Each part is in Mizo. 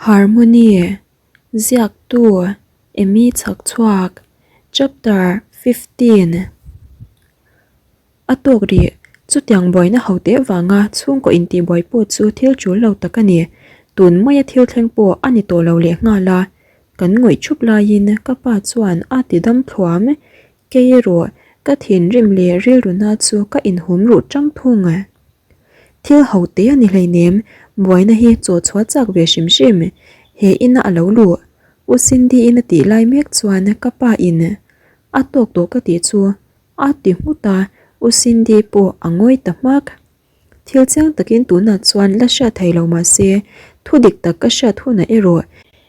Harmony, Ziaktu, Amy Chhakchhuak, Chapter 15 A tawk rih, chutiang buaina ho teh vanga chhungkaw intihbuai pawh chu thil tul lo tak a ni. Tun maia thil thleng pawh a ni tawh lo lehnghal a, kan ngawih thup laiin ka pa chuan a ti dam thluam. Kei erawh ka thinrim leh rilruna chu ka inhum ruh tang thung. Thil ho te a ni hleinem, buaina hi chaw chhuah chak ve hrim hrim. He ina a lo luh, U Cindy-in a tih lai mek chuan ka pa in a tawk tawh ka tih chu a ti nghut a, U Cindy pawh a ngawi ta hmak. Thil chiang takin tunah chuan la hriat thei lo mah se, thu dik tak ka hriat hunah erawh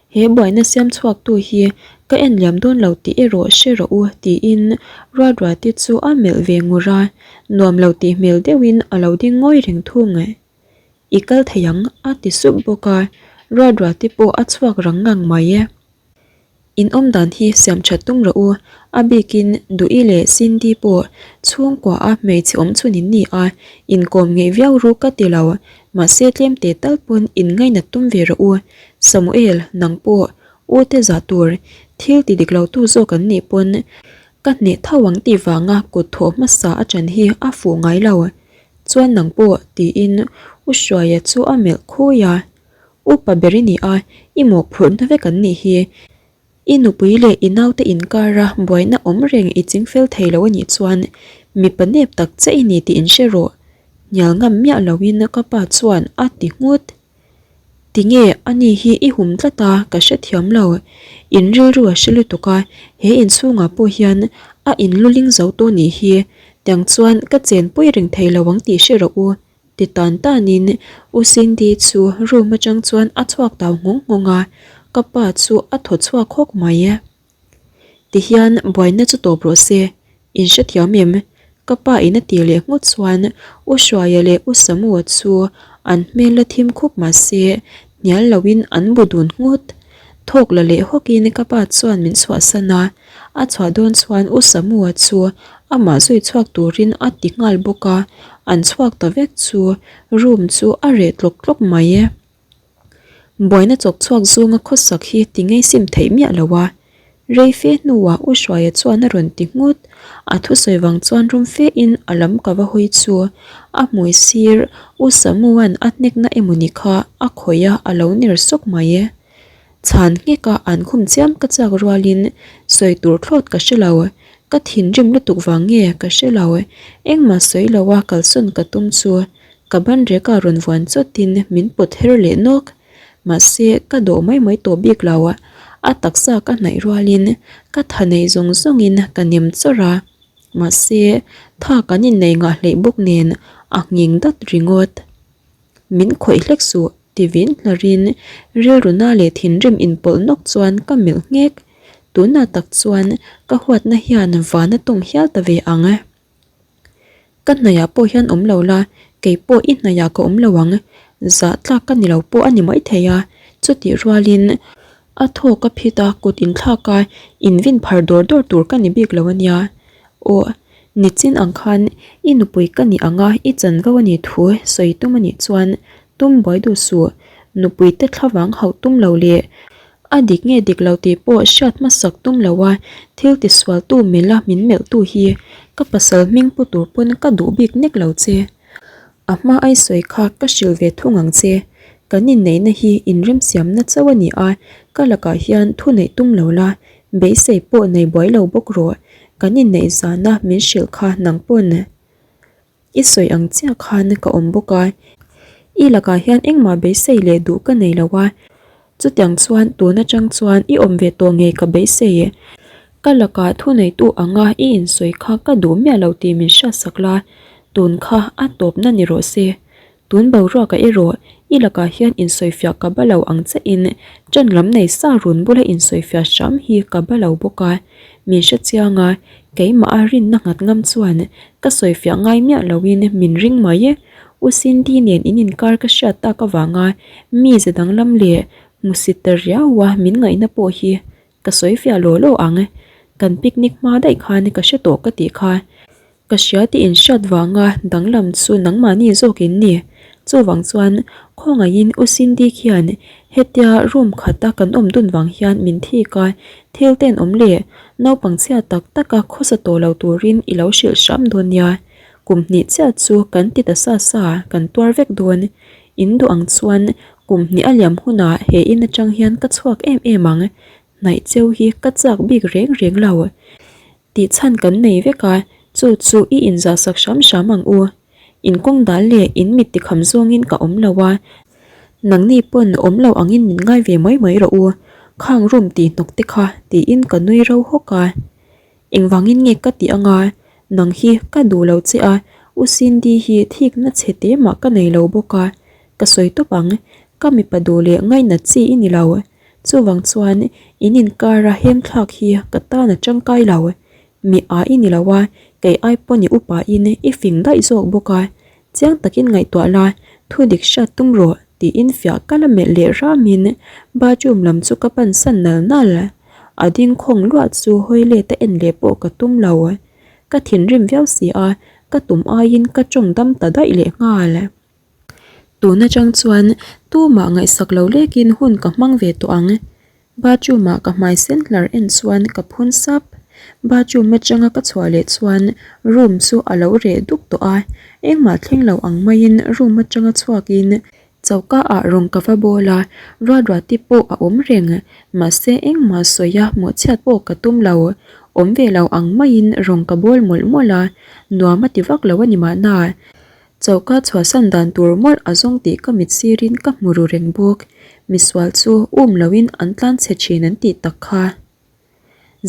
he buaina siam chhuaktu hi ka en liam dawn lo tih erawh hre rawh u tiin Ruatruati chu a melh ve ngur a, nuam lo tih hmel deuhin a lo ding ngawi reng thung. I kal thei ang a ti sup bawk a, Ruatruati pawh a chhuak rang ngang mai e. In awm dan hi siam that tum rawh u, a bikin Duhi leh Cindy pawh chhungkua a hmeichhe awm chhun in ni a, inkawm ngeih viau ru ka ti lo, mahse tlem teh tal pawn in ngainat tum ve rawh u. Samuel, nang pawh u te zah tur thil ti dik lo tu zawk an nih pawn ka hneh tho ang tih vanga kut thawh hmasa a chan hi a fuh ngai lo. Chuan nang pawh tiin U Hruaia chu a melh khawi a. Upa ber i ni a, i mawhphurhna vek an nih hi. I nupui leh i naute inkara buaina awm reng i chingfel thei lo a nih chuan mipa nep tak che i ni tih inhre rawh. Hnial ngam miah loin ka pa chuan a ti nghut. Tinge ani hi i hum tlat a ka hrethiam lo. In rilru a hre lutuk a, he inchhungah pawh hian a inluling zo tawh nih hi. Tiang chuan ka chenpui reng thei lo ang tih hre rawh u. Ti tan tanin U Cindy chu room atang chuan a chhuak tau nghawng nghawng a, ka pa chu a thaw chhuak hawk mai. Tihian buaina chu tawp rawh se, in hrethiam em? Ka pa in a tih leh nghut chuan U Hruaia leh U Samua chu an hmel la thim khup mah se hnial loin an bu dun nghut. Thawk la leh hawkin ka pa chuan min chhuahsan a, A chhuah dawn chuan U Samua chu amah zui chhuak turin a ti nghal bawk a, an chhuak ta vek chu room chu a reh tlawk tlawk mai e. Buaina chawk chhuak zunga khawsak hi ti ngeisim theih miah lo a, rei fe hnuah U Hruaia chuan a rawn ti nghut. A thusawi vang chuan rum fe in a lam ka va hawi chu a hmui sir U Samua'n a hnekna emawni kha a khawih a a lo ner sawk mai e. Chhan nghek a an khum chiam ka chak rualin sawi tur thlawt ka hre lo, ka thinrim lutuk vang nge ka hre lo, engmah sawi lo a kalsawn ka tum chu ka ban rek a rawn vuan chawtin min pawt her leh nawk, mahse ka dawh mai mai tawh bik lo, a taksa ka hnaih rualin ka tha nei zawng zawngin ka nem chawrh a, mahse tha kan innei ngah hleih bawk nen a nghing dat ringawt. Min khawih hlek suh. Ti vin hlarin rilruna leh thinrim inpawlh nawk chuan ka melh nghek. Tunah tak chuan ka huatna hian van a tawng hial ta ve ang. Ka hnaihah pawh hian awm lo la, kei pawh i hnaihah ka awm lo ang. Zah tlak ka ni lo pawh a ni maithei a, chutih rualin a thawk a phit a, kut inthlak a, invin phar dawr dawr tur ka ni bik lo a nia. Aw, nichin ang khan i nupui ka nih ang a, i chanvo a nih thu sawi tum a nih chuan tum buai duh suh, nupui te thlavang hauh tum lo leh a dik nge dik lo tih pawh hriat hmasak tum lo a, thil tisual tu melh a min melh tu hi ka pasal hming pu tur pawn ka duh bik nek lo che. A hma ai sawi kha ka hrilh ve thung ang che, kan inneihna hi inremsiamna chauh a ni a, ka lakah hian thu neih tum lo la, beisei pawh nei buai lo bawk rawh, kan inneih zana min hrilh kha nang pawn i sawi ang chiah khan ka awm bawk a, i lakah hian engmah beisei leh duh ka nei lo a, chutiang chuan tun atang chuan i awm ve tawh ngei ka beisei, ka lakah thuneitu anga i insawi kha ka duh miah lo tih min hriatsak la, tun kha a tawpna ni rawh se. Tun boruaka erawh i lakah hian insawifiah ka ba lo ang chiahin ṭan lam nei sa run bula insawifiah hram hi ka ba lo bawk a, min hre chiang a, keimah a rinna nghat ngam chuan ka sawifiah ngai miah loin min ring mai. U Cindy nen in inkar ka hriat tak avanga mi ze danglam leh hmusit ta riaua min ngaihna pawh hi ka sawifiah law law ang. Kan picnic hma daih khan ka hre tawh ka tih kha. Ka hria tih inhriat vanga danglam chu nangmahni zawk in ni. Chuvang chuan khawngaihin U Cindy khian hetia room khata kan awm dun vang hian min thik a, thil ten awm leh naupang chhia tak taka khawsa tawh lo turin i lo hrilh hram dawn nia. Kum hnih chiah chu kan ti ta sa sa, kan tuar vek dawn. In duh ang chuan kum hnih a liam hunah he in atang hian ka chhuak em em ang. Hnaih cheu hi ka chak bik reng reng lo. Tih chhan kan nei vek a, chu chu i inzah sak hram hram ang u. In kawng dal leh in mit tikham zawngin ka awm lo a, nangni pawn awm lo angin min ngai ve mai mai rawh u, khang room tih hnawk te kha tiin ka nui ro hawk a. Engvangin nge ka tih anga, nang hi ka duh lo che a, U Cindy hi thikna chhe te mah ka nei lo bawk a, ka sawi tawp ang, ka mipa duh leh ngainat chi i ni lo. Chuvang chuan in inkara hem thlak hi ka tan a tangkai lo. Mi a i ni lo a, kei ai pawn i upa in i fing daih zawk bawk a. Chiang takin ngaihtuah la, thu dik hriat tum rawh tiin fiah ka la melh leh ramin bathroom lam chu ka pan san nal nal. A ding khawng luah chu hawi let a en leh pawh ka tum lo. Ka thinrim viau si a, ka tum aiin ka tawng dam ta daih leh nghal. Tun atang chuan tumah ngaihsak lo lekin hun ka hmang ve tawh ang. Bathroom ah ka hmai sen hlar en chuan ka phun sap. Bathroom atanga ka chhuah leh chuan room chu a lo reh duk tawh a, engmah thleng lo ang maiin room atanga chhuakin choka ah rawng ka va bawl a, Ruatruati pawh a awm reng. Mahse engmah sawi a mawhchhiat pawh ka tum lo. Awm ve lo ang maiin rawng ka bawl mawlh mawlh a, nuam a ti vak lo a ni mahna. Choka chhuahsan dan tur mawlh a zawng tih ka mit sirin ka hmu ru reng bawk. Misual chu um loin an tlan chhe thin an tih tak kha.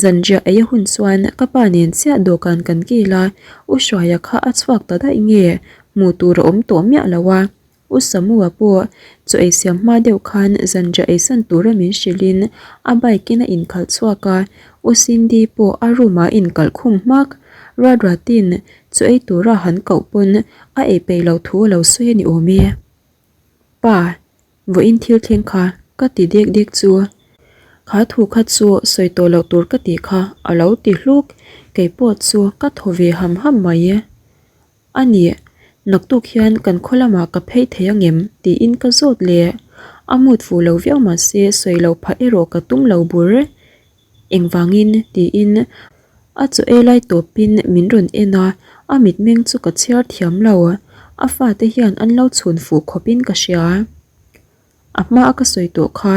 Zanriah ei a hun chuan ka pa nen chiah dawhkan kan kil a, U Hruaia kha a chhuak ta daih nge hmuh tur a awm tawh miah lo a. U Samua pawh chaw ei siam hma deuh khan zanriah eisan tura min hrilhin a bike in a inkhalh chhuak a, U Cindy pawh a room ah a inkalh khum hmak. Ruatruatin Chu ei tura han koh pawn a ei peih loh thu a lo sawi a ni awm e. Pa, vawiin thil thleng kha ka ti dek dek chu. Kha thu kha chu sawi tawh loh tur ka tih kha a lo ti hluk, kei pawh chu ka thaw ve ham ham mai e. A nih, naktuk hian kan khaw lamah ka phei thei angem tiin ka zawt leh. A mut fuh lo viau mahse sawi loh phah erawh ka tum lo bur. Engvangin? tiin a chaw ei lai tawpin min rawn en a, a mitmeng chu ka chhiar thiam lo. A fate hian an lo chhun fuh khawpin ka hria. A hma a ka sawi tawh kha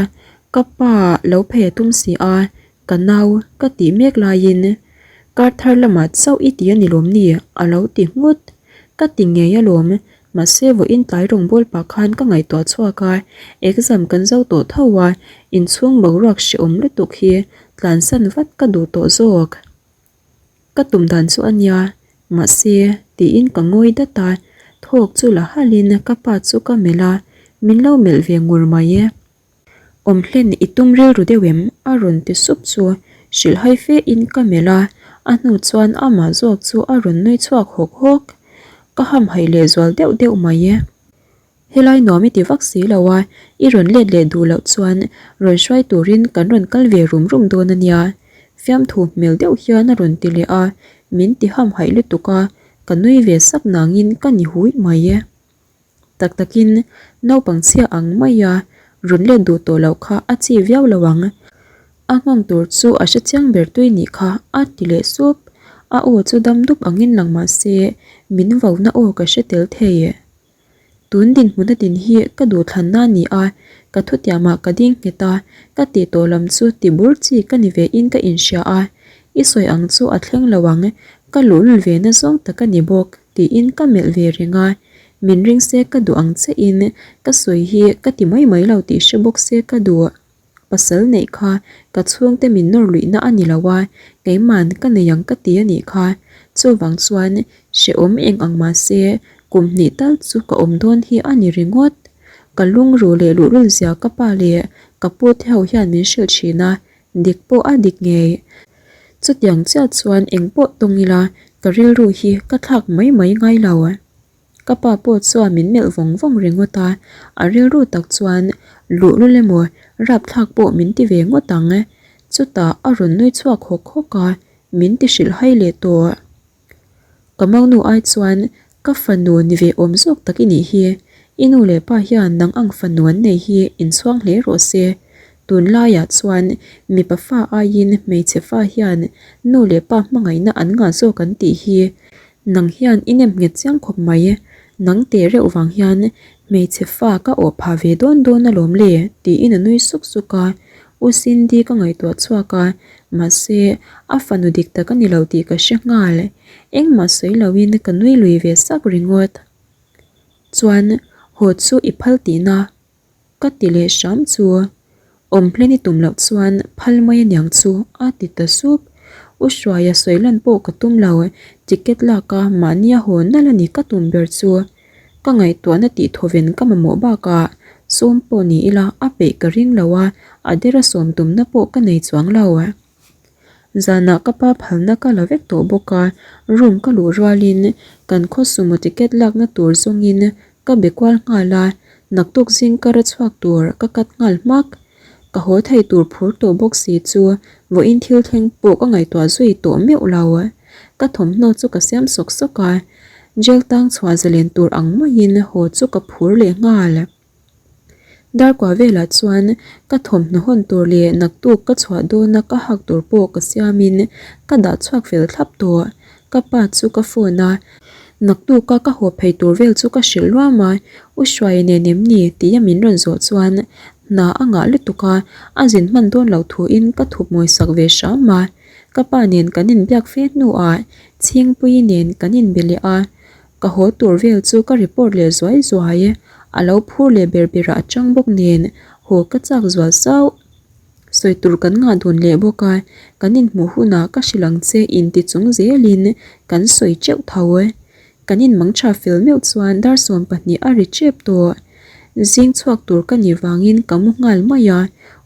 ka pa lo phei a tum si a, ka nau ka tih mek laiin kar thar lamah chauh i ti a ni lawm ni? a lo ti nghut. Ka ti ngei alawm, Mahse vawiin tlai rawngbâwl pah khan ka ngaihtuah chhuak a, exam kan zo tawh tho a, inchhung boruak hrehawm lutuk hi tlansan vat ka duh tawh zawk. Ka tum dan chu a nia, mahse tiin ka ngawi dat a, thawk chu la halhin ka pa chu ka melh a, min lo melh ve ngur mai e. Awm hlen i tum rilru deuh em? a rawn ti sup chu hrilhhai fe in ka melh a, a hnu chuan amah zawk chu a rawn nui chhuak hawk hawk. Ka hamhaih leh zual deuh deuh mai e. Helai nuam i ti vak si lo a, i rawn let leh duh loh chuan rawn hruai turin kan rawn kal ve rum rum dawn a nia. Fiamthu hmel deuh hian a rawn ti leh a, min ti hamhaih lutuk a, ka nui ve sak nangin ka ni hui mai e. Tak takin naupang chhia ang maia rawn let duh tawh loh kha a chi viau lo ang. A nghawng tur chu a hre chiang ber tui nih kha a ti leh sup. A aw chu dam dup angin lang mah se min vauna aw ka hre tel thei. Tun dinhmun a din hi ka duhthlanna a ni a, ka thutiamah ka ding nghet a, ka tih tawh lam chu ti bur chi ka ni ve in ka inhria a. I sawi ang chu a thleng lo ang, ka luhlul ve na zawng tak a ni bawk. Tiin ka melh ve reng a, min ring se ka duh ang che in ka sawi hi ka ti mai mai lo tih hre bawk se ka duh. Pasal neih kha ka chhungte min nawr luihna a ni lo a, keiman ka nei ang ka ti a nih kha. Chuvang chuan hrehawm eng ang mah se kum hnih tal chu ka awm dawn hi a ni ringawt. Ka lungru leh luhlul zia ka pa leh ka pu te ho hian min hrilh thin a, Dik pawh a dik ngei. Chutiang chiah chuan eng pawh tawng ila ka rilru hi ka thlak mai mai ngai lo. Ka pa pawh chuan min melh vawng vawng ringawt a, a rilru tak chuan luhlul emaw rapthlak pawh min ti ve ngawt ang. Chutah a rawn nui chhuak hawk hawk a, min ti hrilh hai leh tawh. Ka mangnu ai chuan ka fanu ni ve awm zawk tak i nih hi. I nu leh pa hian nang ang fanu an nei hi inchhuang hle rawh se. Tunlaiah chuan mipa fa aiin hmeichhe fa hian nu leh pa hmangaihna an ngah zawk an tih hi nang hian i nem nghet chiang khawp mai. Nang teh reuh vang hian hmeichhe fa ka awh phah ve dawn dawn alawm le tiin a nui suk suk a. U Cindy ka ngaihtuah chhuak a, mahse a fanu dik tak a ni lo tih ka hre nghal. Engmah sawi loin ka nui lui ve sak ringawt. Chuan haw chu i phal tihna ka ti leh hram chu. Awm hlen i tum loh chuan phal mai aniang chu a ti ta sup. U Hruaia sawi lan pawh ka tum lo, ticket lak a mahnia haw nalh a ni ka tum ber chu. Ka ngaihtuahna tih thawven ka mamawh bakah sawm pawh ni ila a peih ka ring lo a, a dera sawm tumna pawh ka nei chuang lo. Zanah ka pa phalna ka la vek tawh bawk a, room ka luh rualin kan khaw sumo ticket lakna tur zawngin ka be kual nghal a, naktuk zing kar a chhuak tur ka cut nghal hmak. Ka haw thei tur phur tawh bawk si chu vawiin thil thleng pawh ka ngaihtuah zui tawh meuh lo. Ka thawmhnaw chu ka siam sawk sawk a, jail tang chhuah zalen tur ang maiin haw chu ka phur leh nghal. Darkua velah chuan ka thawmhnaw hawn tur leh naktuk ka chhuah dawna ka hak tur pawh ka siamin ka dah chhuak fel thlap tawh. Ka pa chu ka phone a, naktuka ka haw phei tur vel chu ka hrilh luam a, U Hruaia nen em ni? tia min rawn zawh chuan hna a ngah lutuk a, a zin hman dawn loh thuin ka thup mawisak ve hram a. Ka pa nen kan inbiak fe hnuah Chhingpuii nen kan inbe leh a, Ka haw tur vel chu ka report leh zuai zuai, a lo phur leh ber berah a chang bawk nen haw ka chak zual sauh. Sawi tur kan ngah dun leh bawk a, kan inhmuh hunah ka hrilh ang che inti chung zelin kan sawi teuh tho. Kan inmang tha fel meuh chuan dar 20 a ri tep tawh. Zing chhuak tur ka nih vangin ka mu nghal mai a,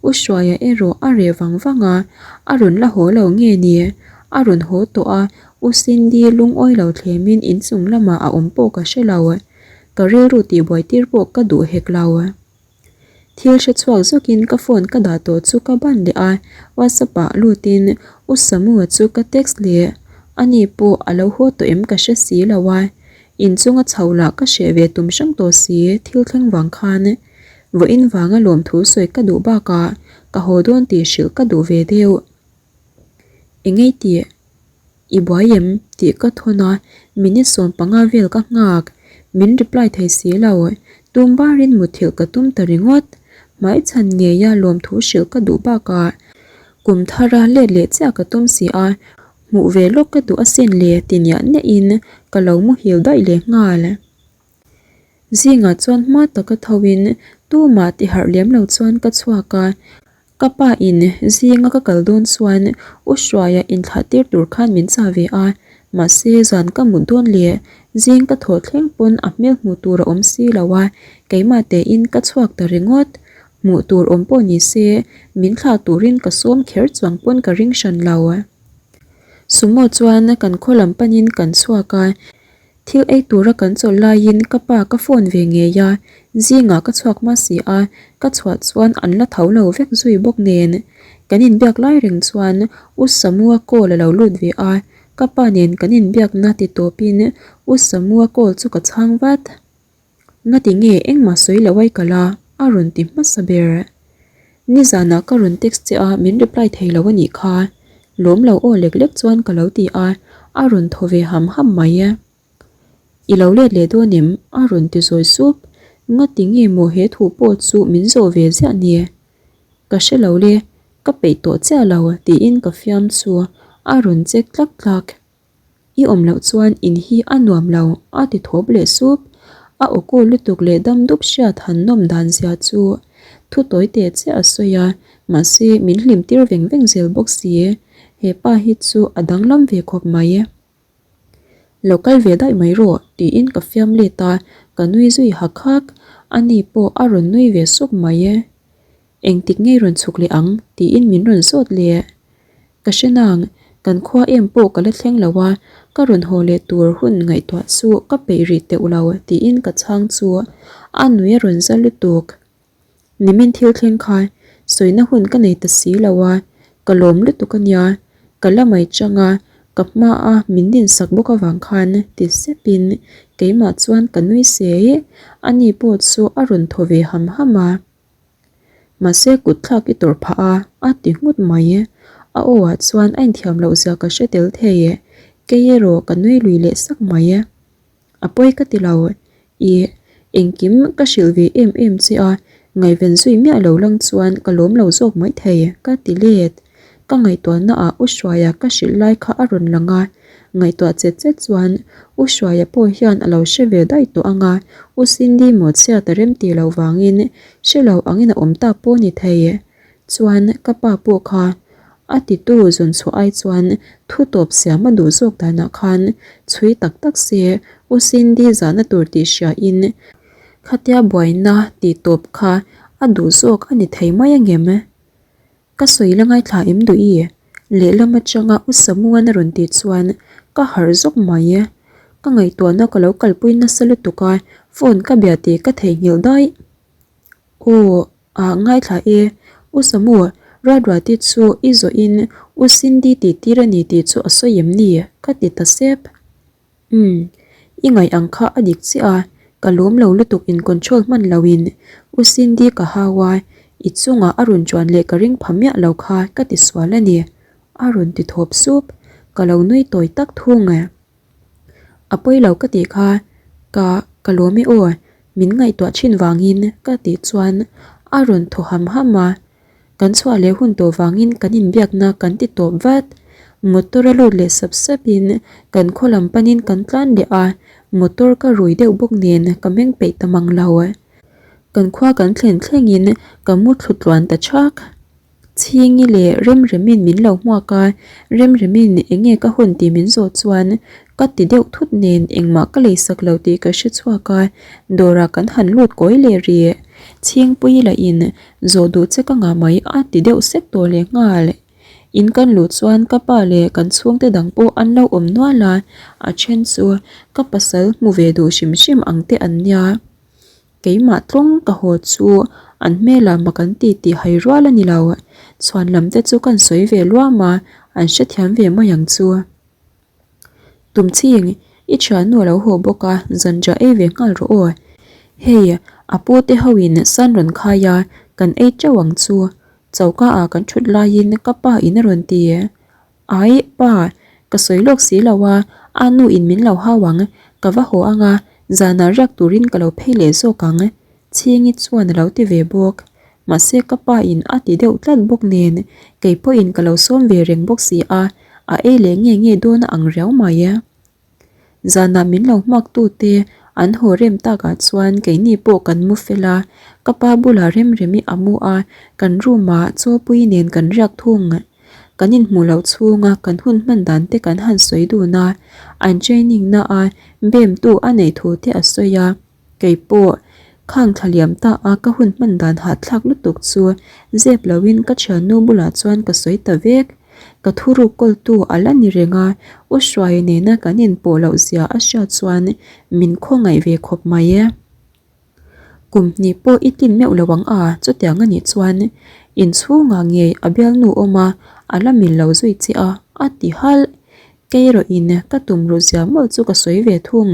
U Hruaia erawh a reh vang vang a, a rawn la haw lo nge ni? A rawn haw tawh a, U Cindy lungawi lo thlemin inchung lamah a awm pawh ka hre lo. Ka rilru tihbuai tir pawh ka duh hek lo. Thil hre chhuak zawkin ka phone ka dah tawh chu ka ban leh a, WhatsApp ah lutin U Samua chu ka text leh. Ani pawh a lo haw tawh em ka hre si lo a, inchunga chho lah ka hreh ve tum hrang tawh si thil thleng vang khan. Vawiin vanga lawmthu sawi ka duh bakah ka haw dawn tih hrilh ka duh ve deuh. Engei tih? I buai em? tih ka thawn a, minute 15 vel ka nghak. Min reply thei si lo. Tum barin muthilh ka tum ta ringawt. Hmaichhan ngeia lawmthu hrilh ka duh bakah kum thara let leh chiah ka tum si a, hmuh ve lawk ka duh asin le ti niah niahin ka lo muhil daih leh nghal. Zingah chuan hma taka thoin tumah tiharh lem lo chuan ka chhuak a, Ka pa in zinga ka kal dawn chuan U Hruaia inthlah tir tur khan min chah ve a, mahse zan ka mut dawn leh zing ka thawh thleng pawn a hmel hmuh tur a awm si lo a, keimah tein ka chhuak ta ringawt. Hmuh tur awm pawh ni se min thlah turin ka sawm kher chuang pawn ka ring hran lo. Sumo chuan kan khaw lam panin kan chhuak a. Thil ei tura kan chawlh laiin ka pa ka phone ve ngei a, zingah ka chhuak hma si a, ka chhuah chuan an la tho lo vek zui bawk nen. Kan inbiak lai reng chuan U Samua call a lo lut ve a, ka pa nen kan inbiakna ti tawpin U Samua call chu ka chhang vat. Ngati nge engmah sawi lo ai kal a? a rawn ti hmasa ber. Nizanah ka rawn text che a, min reply thei lo a nih kha. Lawm lo aw lek lek chuan ka lo ti a, a rawn thaw ve ham ham mai. I lo let leh dawn em? a rawn ti zawi sup. Ngati nge maw he thu pawh chu min zawh ve ziah ni? Ka hre lo le, ka peih tawh chiah lo tiin ka fiam chu a rawn check tlak tlak. I awm loh chuan in hi a nuam lo, a ti thawp leh sup. A aw kawl lutuk leh dam dup hriat han nawm dan zia chu thu tawi teh chiah a sawi a, mahse min hlim tir veng veng zel bawk si. He pa hi chu a danglam ve khawp mai. Lo kal ve daih mai rawh, tiin ka fiam let a, ka nui zui hak hak. Ani pawh a rawn nui ve suk mai. Engtik ngei rawn chhuk leh ang? tiin min rawn zawt leh. Ka hre nang, kan khua em pawh ka la thleng lo a, ka rawn haw leh tur hun ngaihtuah chu ka peih rih teuh lo tiin ka chhang chu a nui a rawn za lutuk. Nimin thil thleng kha sawina hun ka nei ta si lo a, ka lawm lutuk a nia, ka la mai chang a, ka hma a min dinsak bawk avang khan ti sepin Keimah chuan ka nui sei. Ani pawh chu a rawn thaw ve ham ham a. Mahse kut thlak i tawrh phah a, a ti nghut mai. A aw ah chuan a inthiam loh zia ka hre tel thei. Kei erawh ka nui lui leh sak mai. A pawi ka ti lo. Ih, engkim ka hrilh ve em em che a, ngaihven zui miah lo lang chuan ka lawm lo zawk mai thei, ka ti let. Ka ngaihtuahna ah U Hruaia ka hrilh lai kha a rawn lang a, ngaihtuah chet chet chuan U Hruaia pawh hian a lo hre ve daih tawh ang a, U Cindy maw chhiat a rem tih loh vangin hre lo angin a awm tak pawh ni thei. Chuan ka pa pawh kha a titu zawn chhuah ai chuan thu tawp siam a duh zawk danah khan chhui tak tak se U Cindy zahna tur tih hria in khatia buaina tih tawp kha a duh zawk a ni thei mai angem? Ka sawi la ngaithla em duh i? Lehlam atanga U Samuan a rawn tih chuan ka harh zawk mai. Ka ngaihtuahna ka lo kalpui nasa lutuk a, phone ka bia tih ka theihnghilh daih. Aw, ah ngaithla e, U Samu, Ruatruati chu i zawhin U Cindy tih tir a ni tih chu a sawi em ni? Ka ti ta sep. Umm, i ngaih ang kha a dik chiah a, ka lawm lo lutuk in control hman lo in U Cindy ka hau a, i chungah a rawn chuan leh ka ring pha miah lo kha ka ti sual a ni, a rawn ti thawp sup, ka lo nui tawi tak thung e. A pawi lo ka tih kha, ka ka lawm e aw, min ngaihtuah thin vangin ka tih chuan a rawn thaw ham ham a. Kan chhuah leh hun tawh vangin kan inbiakna kan ti tawp vat. Motor a lut leh sap sapin kan khaw lam panin kan tlan leh a, motor ka rui deuh bawk nen ka meng peih ta mang lo. Kan khua kan thlen thlengin ka mu thlu tluan ta thak. Chhingi leh Remremin min lo hmuak a, Remremin eng nge ka hawn tih min zawh chuan ka ti deuh thut nen engmah ka leisak lo tih ka hre chhuak a, dawrah kan han lut kawi leh rih. Chhingpui lahin Zawh duh che ka ngah mai a ti deuh sek tawh leh nghal. In kan luh chuan ka pa leh kan chhungte dang pawh an lo awm nual a, a then chu ka pasal hmu ve duh hrim hrim ang te an nia. Keimah tlawng ka haw chu an hmelah mak an ti tih hai rual a ni lo. Chhuan lam te chu kan sawi ve luam a, an hrethiam ve mai ang chu. Tumching, i thiannu a lo haw bawk a, zanriah ei ve nghal rawh aw. Hei, a pu te ho in san rawn khai a, kan ei teuh ang chu. Choka ah kan thut laiin ka pa in a rawn ti. Ai, pa, ka sawi lawk si lo a, a nu in min lo hau ang, ka va haw ang a, zanah riak turin ka lo phei leh zawk ang. Chhingi chuan a lo ti ve bawk. Mahse ka pa in a ti deuh tlat bawk nen kei pawhin ka lo sawm ve reng bawk si a, a ei leh nge nge dawn a ang riau mai. Zanah min lo hmuak tu te an haw rem takah chuan keini pawh kan mu fel a, ka pa bulah rem rem i a mu a, kan room ah chawpui nen kan riak thung. Kan inhmuh loh chhunga kan hun hman dan te kan han sawi dun a, an training na a bem tu a neih thu te a sawi a. Kei pawh khang thla liam ta a ka hun hman dan hahthlak lutuk chu zep loin ka thiannu bulah chuan ka sawi ta vek. Ka thuruk kawltu a la ni reng a, U Hruaia nena kan inpawh loh zia a hriat chuan min khawngaih ve khawp mai e. Kum hnih pawh i tlin meuh lo ang a, chutiang a nih chuan inchhungah ngei a bialnu awm a, a la mil lo zui che a, a ti halh. Kei erawhin ka tumruh zia mawlh chu ka sawi ve thung.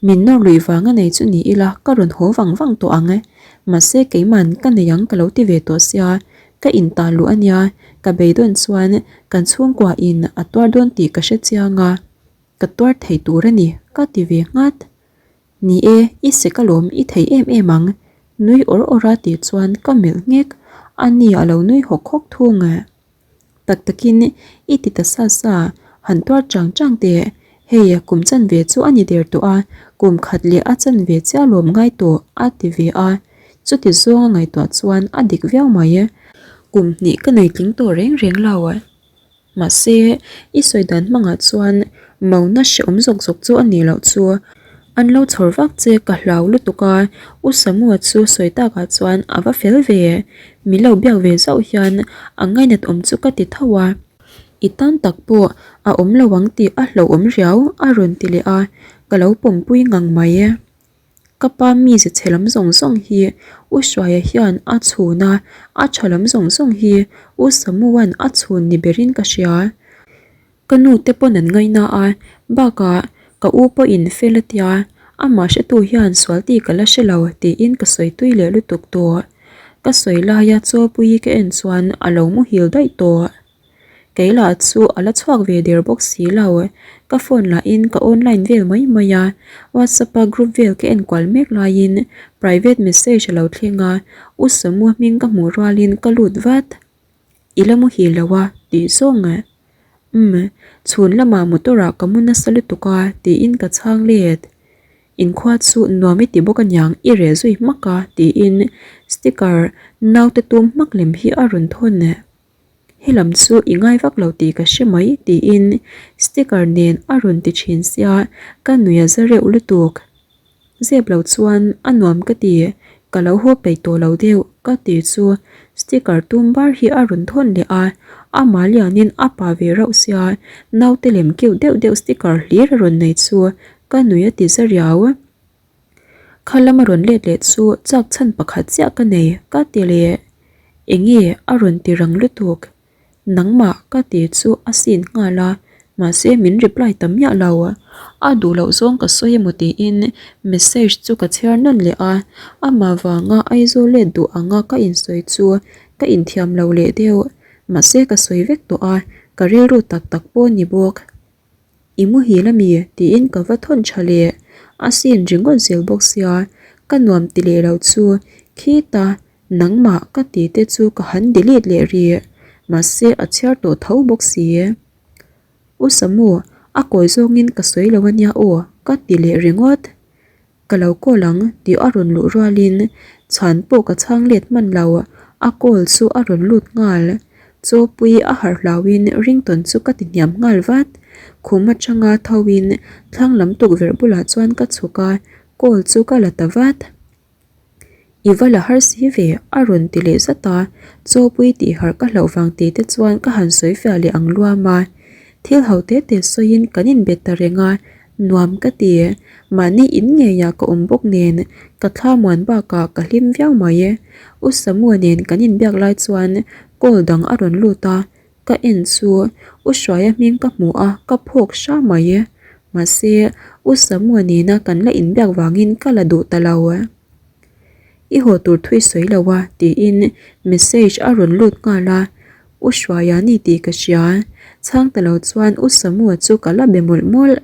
Min nawr luih vang a nei chu ni ila ka rawn haw vang vang tawh ang e. Mahse keiman ka nei ang ka lo ti ve tawh sia, ka intah luh a nia, ka beidawn chuan kan chhungkua in a tuar dawn tih ka hre chiang a, ka tuar thei tur a ni ka ti ve nghat. Ni e, i sek alawm i thei em em ang, nui awr awr a tih chuan ka melh nghek, a ni a lo nui hawk hawk thung e. Tak takin i ti ta sa sa, han tuar chang chang teh. Hei kum chanve chu a ni der tawh a, kum khat leh a chanve chiah lawm ngai tawh a ti ve a. Chuti zawnga ngaihtuah chuan a dik viau mai. Kum hnih ka nei tling tawh reng reng lo. Mahse, i sawi dan hmangah chuan mauna hrehawm zawk zawk chu a nih loh chu. An lo chhawr vak che ka hlau lutuk a, U Samua chu sawi takah chuan a va fel ve. Min lo biak ve zauh hian a ngainat awm chu ka ti tho a. I tan tak pawh a awm lo ang tih a hlauhawm riau a rawn ti leh a, ka lo pawmpui ngang mai. Ka pa mize chhe lam zawng zawng hi U Hruaia hian a chhun a, a tha lam zawng zawng hi U Samua'n a chhun ni berin ka hria. Ka nu te pawn an ngaina a, bakah. Ka u pawhin fel a tia, amah hretu hian sual tih ka la hre lo tiin ka sawi tui leh lutuk tawh. Ka sawi laia Chawlpuii ka en chuan a lo muhil daih tawh. Kei lah chu a la chhuak ve der bawk si lo. Ka phone lahin ka online vel mai mai a, WhatsApp a group vel ka enkual mek laiin private message a lo thleng a, U Samua hming ka hmuh rualin ka lut vat. I la muhil lo a tih zawng e. Umm, chhun lamah motor ah ka mu nasa lutuk a tiin ka chhang let. Inkhua chu nuam i ti bawk aniang i reh zui hmak a tiin sticker naute tum hmak lem hi a rawn thawn e. Helam chu i ngai vak lo tih ka hre mai tiin sticker nen a rawn ti thin sia ka nui a za reuh lutuk. Zep lo chuan a nuam ka ti, ka lo haw peih tawh lo deuh ka ti chu sticker tum bar hi a rawn thawn leh a, amah lianin a pa ve rauh sia naute lem cute deuh deuh sticker hlir a rawn nei chu ka nui a ti za riau. Kha lama rawn let leh chu chak chhan pakhat chiah ka nei ka ti leh enge a rawn ti rang lutuk. Nangmah ka ti chu a sin nghal a, mahse min reply ta miah lo. A duh loh zawng ka sawi emaw tiin message chu ka chhiar nawn leh a, amah vanga Aizawl let duh anga ka insawi chu ka inthiam lo leh deuh. Mahse ka sawi vek tawh a, ka rilru tak tak pawh ni bawk. I muhil ami? tiin ka va thawn tha leh. A sin ringawt zel bawk sia, ka nuam ti leh lo chu khita nangmah ka ti te chu ka han delete leh rih. Mahse a chhiar tawh tho bawk si. U Samu, a kawi zawngin ka sawi lo ania aw ka ti leh ringawt. Ka lo call ang tih a rawn luh rualin chhan pawh ka chhang let hman lo, a call chu a rawn lut nghal. Chawpui a harh hlauhin ringtawn chu ka ti hniam nghal vat. Khum atanga thoin thlang lam tukverh bulah chuan ka chhuk a, call chu ka la ta vat. I va la har si ve a rawn ti leh zat a, Chawpui tih harh ka hlauh vang tih te chuan ka han sawi fiah leh ang luam a. Thil ho te te sawiin kan inbet ta reng a, nuam ka ti. Mahni in ngeiah ka awm bawk nen ka thla muan bakah ka hlim viau mai. U Samua nen kan inbiak lai chuan call dang a rawn lut a, ka en chu U Hruaia hming ka hmu a, ka phawk hra mai. Mahse, U Samua nena kan la inbiak vangin ka la duh ta lo. I haw tur thui sawi lo a tiin message a rawn lut nghal a, U Hruaia ni tih ka hria. Chhang ta lo chuan U Samua chu ka la be mawlh mawlh.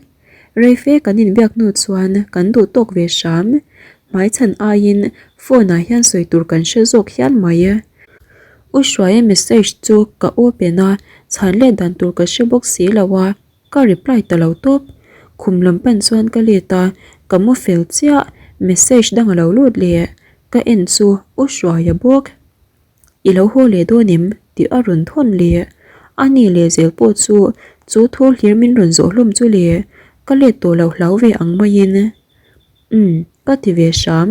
Rei fe kan inbiak hnu chuan kan duh tawk ve hram. Hmaichhan aiin phone ah hian sawi tur kan hre zawk hial mai. U Hruaia message chu ka open a, chhan let dan tur ka hre bawk si lo a. Ka reply ta lo tawp. Khum lam pan chuan ka let a, ka mu fel chiah, message dang a lo lut leh. Ka en chu U Hruaia bawk. I lo haw leh dawn em? tih a rawn thawn leh. A ni leh zel pawh chu chu thu hlir min rawn zawh hlawm chu le, ka let tawh lo hlau ve ang maiin. Umm, ka ti ve hram,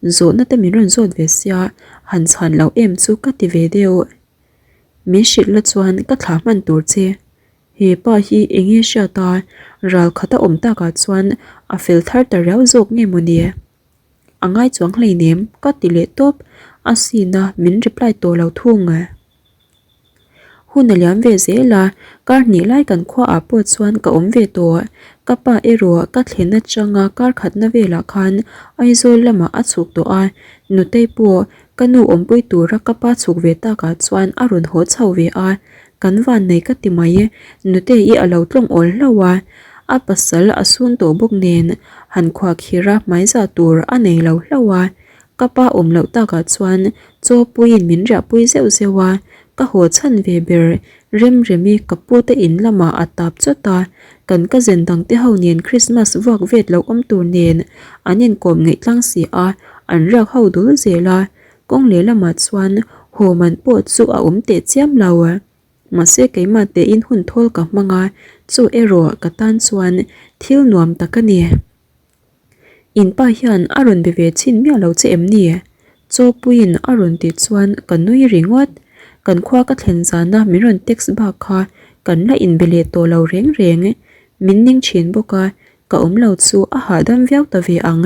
zawhna te min rawn zawt ve sia, han chhan loh em chu ka ti ve deuh. Min hrilh la chuan ka thlah hman tur che. He pa hi eng nge hriat a, ral khat a awm takah chuan a fel thar ta riau zawk nge maw ni? A ngai chuang hleinem ka ti leh tawp, a scene a min reply tawh lo thung. Hun a liam ve zel a, kar hnih lai kan khua ah pawh chuan ka awm ve tawh. Ka pa erawh ka thlen atanga kar khatna velah khan Aizawl lamah a chhuk tawh a, Nutei pawh ka nu awmpui tura ka pa chhuk ve takah chuan a rawn haw chho ve a, Kan vannei ka ti mai, Nutei a lo tlawng awl hlauh a, a pasal a sun tawh bawk nen han khuakhir a hmaizah tur a nei lo hlauh a, ka pa awm loh takah chuan chaw puiin min riahpui zeuh zeuh a, ka haw chhan ve ber Remremi ka pute in lamah a tap chawt a, kan cousin dangte ho nen Christmas vuak vet lo awm tur nen an inkawm ngeih tlang si a, an riak ho dul zel a, Kawng lehlamah chuan haw man pawh chu a awm teh chiam lo. Mahse keimah tein hun thawl ka hmang a, chu erawh ka tan chuan thil nuam tak a ni. In pa hian a rawn be ve chhin miah lo che em ni? Chawpuiin a rawn tih chuan ka nui ringawt. Kan khua ka thlen zana min rawn text bak kha kan la inbe leh tawh lo reng reng. Min ning thin bawk a, ka awm lo chu a hahdam viau ta ve ang.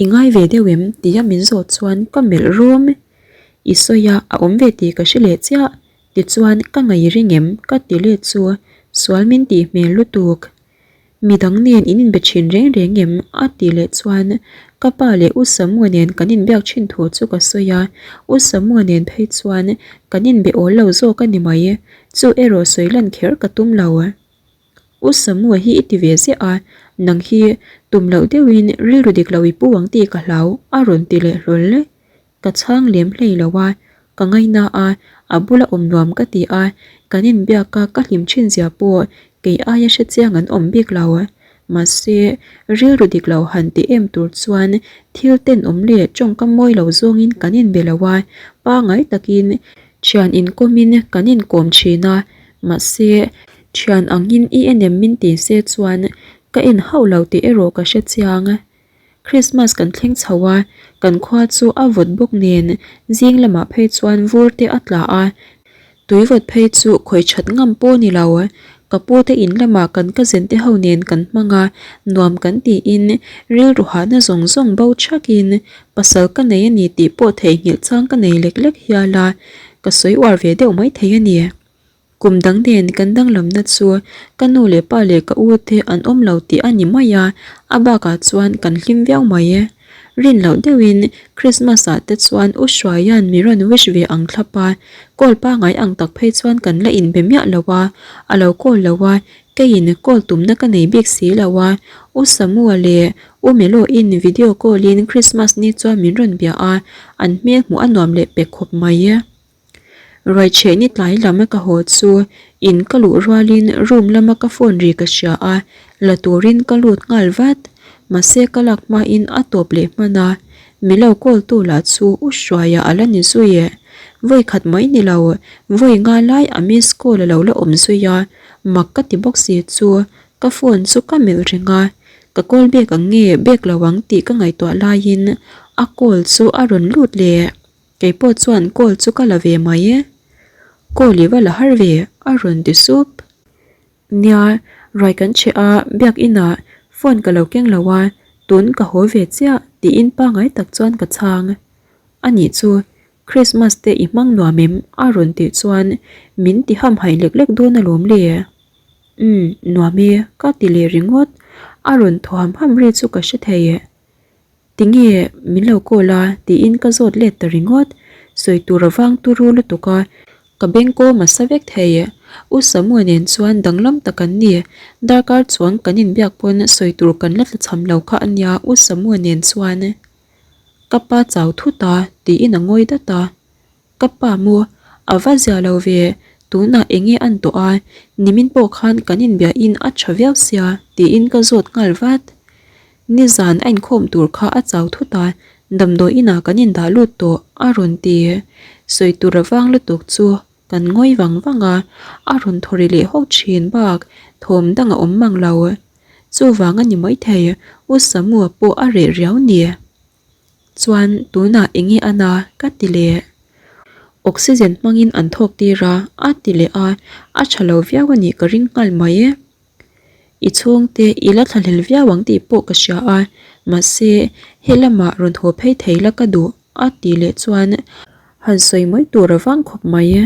I ngai ve deuh em? tia min zawh chuan ka melh rum. I sawi a, a awm ve tih ka hre leh chiah. Tichuan ka ngaih ring em? ka ti let chu sual min tih hmel lutuk. Midang nen in inbe thin reng reng em? a tih leh chuan ka pa leh U Samua nen kan inbiak thin thu chu ka sawi a, U Samua nen phei chuan kan inbe awl lo zawk a ni mai. Chu erawh sawi lan kher ka tum lo. U Samua hi i ti ve ziah a, nang hi tum loh deuhin rilru dik lo i pu ang tih ka hlau a rawn ti leh hlawl. Ka chhang lem hlei lo a, ka ngaina a, a bula awm nuam ka ti a, kan inbiak a ka hlim thin zia pawh kei aia hre chiang an awm bik lo. Mahse, rilru dik lo han ti em tur chuan thil tenawm leh tawngkam mawi lo zawngin kan inbe lo a, pangai takin thian inkawmin kan inkawm thin a, mahse, thian angin i en em min ti se chuan ka en hauh lo tih erawh ka hre chiang. Christmas kan thleng chho a, kan khua chu a vawt bawk nen zing lamah phei chuan vur te a tla a, tui vawt phei chu khawi that ngam pawh ni lo. Ka pu te in lamah kan cousin te ho nen kan hmang a, nuam kan tiin rilru hahna zawng zawng bo thakin pasal ka nei a ni tih pawh theihnghilh chang ka nei lek lek hial a, ka sawi uar ve deuh maithei a ni. Kum dang nen kan danglamna chu ka nu leh pa leh ka u te an awm lo tih a ni mai a, a bakah chuan kan hlim viau mai e. Rin loh deuhin Christmas ah te chuan U Hruaia'n mi rawn wish ve ang thlap a, call pangai ang tak phei chuan kan la inbe miah lo a, a lo call lo a, keiin call tumna ka nei bik si lo a, U Samua leh U Melo-in video call in Christmas ni chuan min rawn bia a, an hmel hmuh a nuam leh pek khawp mai e. Ruaichhehni tlai lam ka haw chu in ka luh rualin room lama ka phone ri ka hria a, la turin ka lut nghal vat. Mahse ka lak hmain a tawp leh hman a, mi lo call tu lah chu U Hruaia a la ni zui e. Vawi khat mai ni lo, vawi nga lai a miss call a lo la awm zui a, mak ka ti bawk si chu ka phone chu ka melh reng a, ka call bek ang nge bek lo ang tih ka ngaihtuah laiin a call chu a rawn lut leh. Kei pawh chuan call chu ka la ve mai e. Call i va la har ve, a rawn ti sup. Nia, ruai kan chhe a, biak inah phone ka lo keng lo a, tun ka haw ve chiah tiin pangai tak chuan ka chhang. Anih chu, Christmas te i hmang nuam em? a rawn tih chuan min ti hamhaih lek lek dawn alawm le. Umm, nuam e, ka ti leh ringawt. A rawn thaw ham ham ri chu ka hre thei e. Tinge min lo call a tiin ka zawt let ta ringawt. Sawi tur a vang turu lutuk a, ka beng kawm a sa vek thei. U Samua nen chuan danglam tak an ni. Darkar chuang kan inbiak pawn sawi tur kan la tlachham lo kha a nia U Samua nen chuan. Ka pa chau thut a tiin a ngawi dat a. Ka pa maw? A va zia lo ve, tunah eng nge an tawh a, nimin pawh khan kan inbiahin a tha viau sia tiin ka zawt nghal vat. Nizan a inkhawm tur kha a chau thut a, damdawi inah kan indah lut tawh a rawn ti. Sawi tur a vang lutuk chu kan ngawi vang vang a, a rawn thaw ri leh hawk thin bak thawm dang a awm mang lo. Chuvang a ni maithei, U Samua pawh a reh riau ni. Chuan tunah eng nge a na? ka ti leh. Oxygen hmangin an thawk tir a, a ti leh a, a tha lo viau a nih ka ring nghal mai e. I chhungte i la thlahlel viau ang tih pawh ka hria a, mahse he lamah rawn haw phei thei la ka duh, a ti leh chuan han sawi mai tur a vang khawp mai e.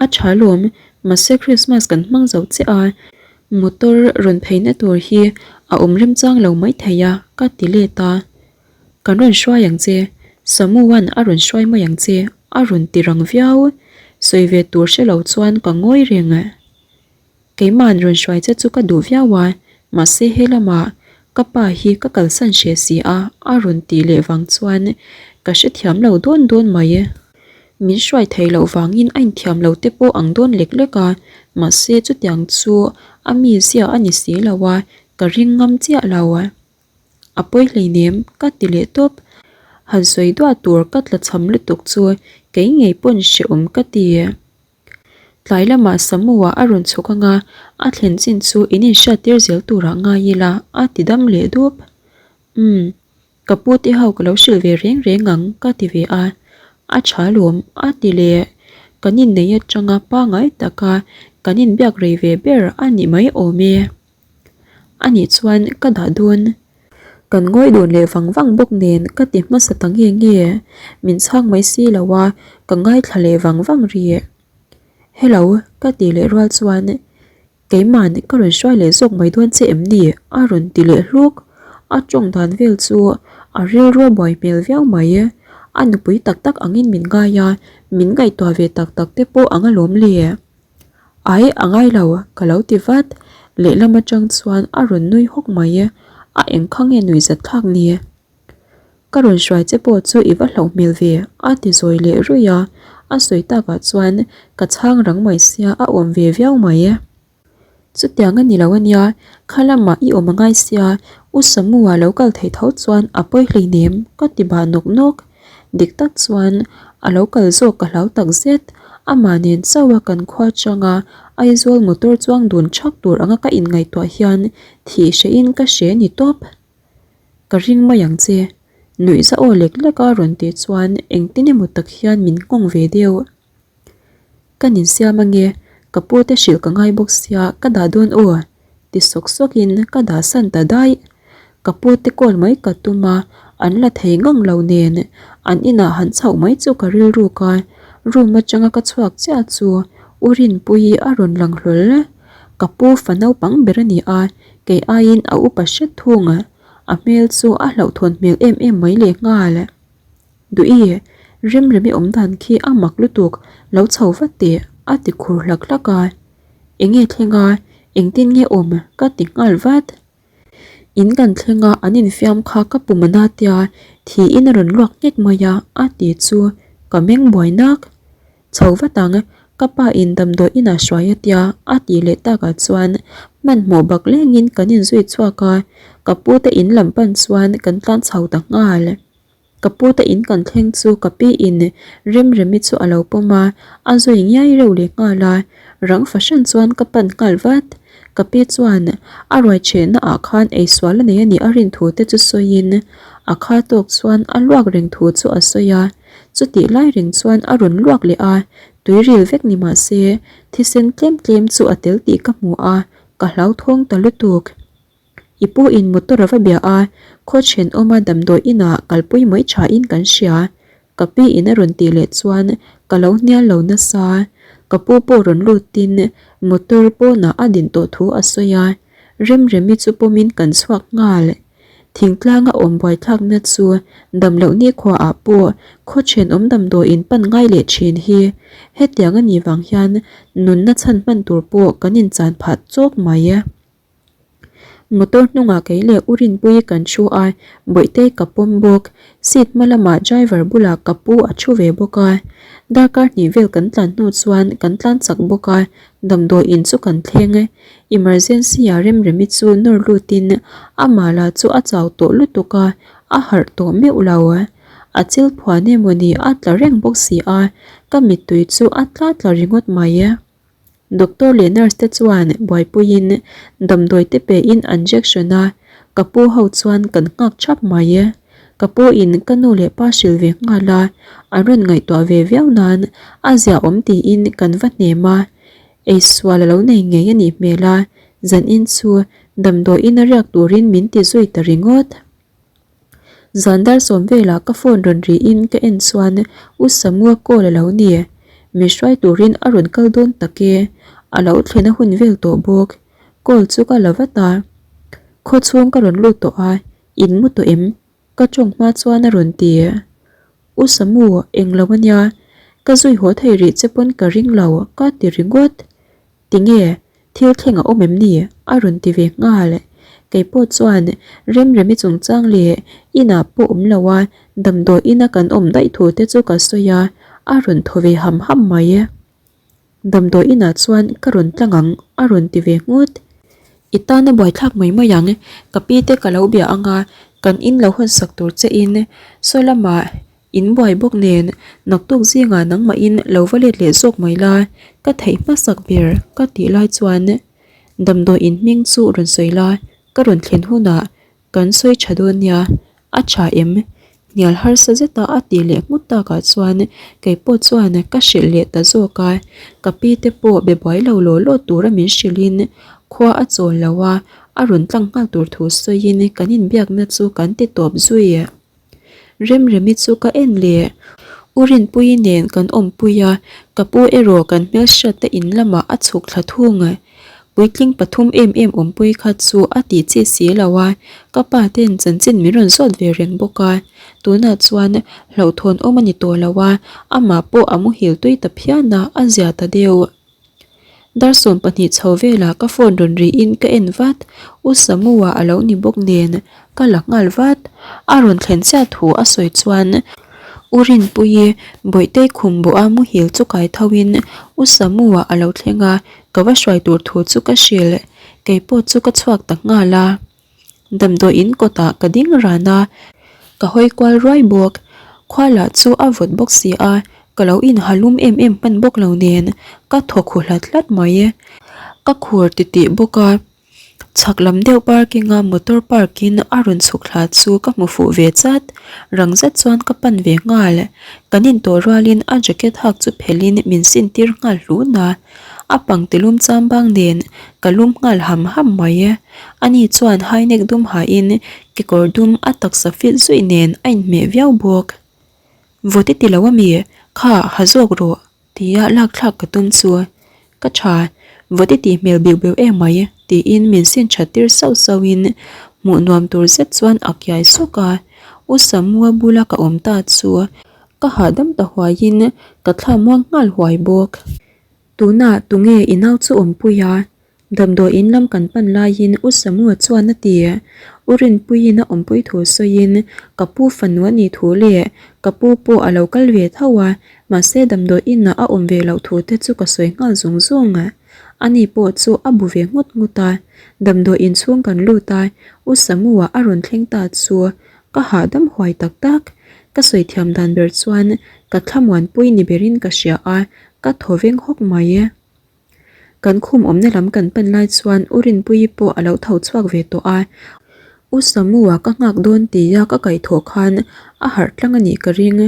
A tha lawm, mahse Christmas kan hmang zo chiah a, motor rawn pheina tur hi a awm remchang lo maithei a ka ti let a. Kan rawn hruai ang che, Samuan a rawn hruai mai ang che a rawn ti rang viau, sawi ve tur hre lo chuan ka ngawi reng. Keima'n rawn hruai che chu ka duh viau a, mahse he lamah ka pa hi ka kalsan hreh si a a rawn tih leh vang chuan ka hrethiam lo dawn dawn mai. Min hruai theih loh vangin a inthiam lo te pawh ang dawn lek lek a, mahse chutiang chu a mizia a ni si lo a, ka ring ngam chiah lo. A pawi hleinem ka ti leh tawp. Han sawi duah tur ka tla cham lutuk chu kei ngei pawn hrehawm ka ti. Tlai lamah Samu-a a rawn chhuk anga a thlen chin chu in inhriattir zel turah ngai ila a ti dam leh dup. Umm, ka pu te ho ka lo hrilh ve reng reng ang ka ti ve a, a tha lawm a ti leh. Kan inneih atanga pangai taka kan inbiak rei ve ber a ni mai awm e. Anih chuan ka dah dawn. Kan ngawi dun leh vang vang bawk nen ka ti hmasa ta nge nge. Min chhang mai si lo a, ka ngaithla leh vang vang rih. Hello ka tih leh rual chuan. Keiman ka rawn hruai leh zawk mai dawn che em ni? a rawn ti leh hluk. A tawng dan vel chu a rilru a buai hmel viau mai. A nupui tak tak angin min ngai a, min ngaihtuah ve tak tak te pawh ang alawm le. Ai, a ngai lo, ka lo ti vat. Lehlam atang chuan a rawn nui hawk mai. A engkha nge nuihzat thlak ni? Ka rawn hruai che pawh chu i va hlauh hmel ve, a ti zawi leh ruih a, a sawi takah chuan ka chhang rang mai sia a awm ve viau mai. Chutiang a ni lo a nia, kha lamah i awm a ngai sia, U Samu-a lo kal theih tho chuan a pawi hleinem ka ti bah nawk nawk. Dik tak chuan a lo kal zawk ka hlau tak zet, amah nen chauha kan khua changa Aizawl motor chuang dun thak tur anga ka inngaihtuah hian thih hrehin ka hre ni tawp. Ka ring mai ang che. Nuih za aw lek lek a rawn tih chuan engtin emaw tak hian min nghawng ve deuh. Ka ninsiam ange, ka pu te hrilh ka ngai bawk sia ka dah dawn aw ti sawk sawk in ka dah san ta daih. Ka pu te call mai ka tum a, an la thei ngang lo nen an inah han chhoh mai chu ka rilruk a, room atanga ka chhuak chiah chu U Rinpuii a rawn lang hlawl. Ka pu fa naupang ber a ni a, Kei aiin a upa hret thung a, a hmel chu a hlauhthawn hmel em em mai leh nghal. Duhi, Remremi awm dan khi a mak lutuk, lo chho vat teh, a ti khur hlak hlak a. Enge thleng a, engtin nge awm ka ti nghal vat. In kan thleng a, an infiam kha ka pum a na tia, thiin a rawn luak nghek mai a, a ti chu ka meng buai nak. Chho vat ang, ka pa in damdawi inah hruai a tia a tih leh takah chuan hmanhmawh bak lengin kan inzui chhuak a, ka pu te in lam pan chuan kan tlan chho ta nghal. Ka pu te in kan thleng chu ka pi in Remremi chu a lo pawm a, a zui ngiai reuh leh nghal a, rang fahran chuan ka pan nghal vat. Ka pi chuan a ruai chhehna ah khan eisual a nei a nih a rin thu te chu sawiin a kha tawk chuan a luak reng thu chu a sawi a. Chutih lai reng chuan a rawn luak leh a, tuiril vek ni mah se thisen tlem tlem chu a tel tih ka hmu a, ka hlauthawng ta lutuk. I pu in motor a va bia a, khaw thenawma damdawi inah kalpui mai thain kan hria. Ka pi in a rawn tih leh chuan ka lo hnial lo nasa. Ka pu pawh rawn lutin motor pawnah a din tawh thu a sawi a, Remremi chu pawmin kan chhuak nghal. Thingtlanga awm buaithlakna chu damloh nikhuaah pawh khaw thenawm damdawiin pan ngai leh thin hi. Hetiang a nih vang hian nunna chhan hman tur pawh kan inchan phah chawk mai. Motor hnungah kei leh U Rinpuii kan thu a, Bawihtei ka pawm bawk. Seat hma lamah driver bulah ka pu a thu ve bawk a. Darkar hnih vel kan tlan hnu chuan kan tlan chak bawk a, damdawiin chu kan thleng. Emergency ah Remremi chu nawr lutin amah lah chu a chau tawh lutuk a, a harh tawh meuh lo. A chil phuan emaw ni a tla reng bawk si a, ka mittui chu a tla tla ringawt mai. Doctor leh nurse te chuan buaipuiin damdawi te pein an jection a, ka pu ho chuan kan nghak thap mai. Ka pu in ka nu leh pa hrilh ve nghal a, an rawn ngaihtuah ve viau nan a ziaawm tiin kan va hnem a. Eisual a lo nei ngei a nih hmel a, zanin chu damdawiin a riak turin min ti zui ta ringawt. Zan dar sawm velah ka phone rawn riin ka en chuan U Samua call a lo ni. Min hruai turin a rawn kal dawn tak e, a lo thlen a hun vel tawh bawk. Call chu ka la vat a. Khaw chhung ka rawn lut tawh a, in mu tawh em? Ka tawng hma chuan a rawn ti. U Samu, eng lo ania, ka zui haw thei rih che pawn ka ring lo, ka ti ringawt. Tinge, thil thleng a awm em ni? a rawn ti ve nghal. Kei pawh chuan Remremi chungchang leh inah pawh awm lo a, damdawi ina kan awm daih thu te chu ka sawi a, a rawn thaw ve ham ham mai. Damdawi inah chuan ka rawn tlang ang a rawn ti ve nghut. I tana buaithlak mai mai ang, ka pi te ka lo bia ang a, kan in lo hawn sak tur che in saw lamah in buai bawk nen naktuk zingah nangmahin lo va let leh zawk mai la, ka theih hmasak ber ka tih lai chuan damdawi in hming chu rawn sawi la, ka rawn thlen hunah Kan sawi tha dawn nia, a tha em? Hnial harsa zeta a tih leh nghut takah chuan kei pawh chuan ka hrilh leh ta zawk a, ka pi te pawh be buai lo law law tura min hrilhin khua a chawl lo a, a rawn tlang nghal tur thu sawiin kan inbiakna chu kan ti tawp zui. Remremi chu ka en leh, U Rinpuii nen kan awmpui a, ka pu erawh kan hmelhriat te in lamah a chhuk thla thung. Puitling pathum em em awmpui kha chu a tih chi si lo a, ka pa ten chanchin min rawn zawt ve reng bawk a. Tunah chuan hlauhthawn awm a ni tawh lo a, amah pawh a muhil tui ta phian a, a zia ta deuh. Dar 20 chho velah ka phone rawn rihin ka en vat, U Samua a lo ni bawk nen ka la nghal vat. A rawn thlen chiah thu a sawi chuan U Rinpuii Bawihtei khum bawha muhil chu kai tho in U Samua a lo thleng a, ka va hruai tur thu chu ka hrilh. Keipawh chu ka chhuak ta nghal a. Damdawi in kawtah ka ding ran a, ka hawi kual ruai bawk. Khua lah chu a vawt bawk si a, ka lo inha lum em em hman bawk lo nen ka thaw khu hlat hlat mai. Ka khur titih bawk a, chhak lam deuh parking a motor park in a rawn chhuk thla chu ka hmu fuh ve chat. Rang zet chuan ka pan ve nghal. Kan intawh rualin a jacket hak chu phelhin min sin tir nghal hlun a. A pangti lum chambang nen ka lum nghal ham ham mai. Ani chuan high neck dum hain kekawr dum a taksa fit zuih nen a inhmeh viau bawk. Vawt i ti lo ami? Kha, ha zawk rawh tia lak thlak ka tum chu. Ka tha, vawt i tih hmel beuh beuh em mai tiin min sin that tir sauh sauhin hmuh nuam tur zet chuan a kiai sawk a. U Samua bula ka awm ta chu Ka hahdam ta huaiin ka thla muang nghal huai bawk. Tunah tunge i nau chu awmpui a? Damdawi in lam kan pan laiin U Samua chuan a ti. U Rinpuiin a awmpui thu sawiin ka pu fanu a nih thu leh ka pu pawh a lo kal ve tho a, mahse damdawi inah a awm ve loh thu te chu ka sawi nghal zung zung. Ani pawh chu a bu ve nghut nghut a. Damdawi in chhung kan lut a, U Samua a rawn thleng ta chu Ka hahdam huai tak tak. Ka sawi thiam dan ber chuan ka thlamuanpui ni berin ka hria a, ka thaw veng hawk mai. Kan khum awmna lam kan pan lai chuan U Rinpuii pawh a lo tho chhuak ve tawh a. U Samua ka nghak dawn tia ka kaihthawh khan a harh tlang a nih ka ring.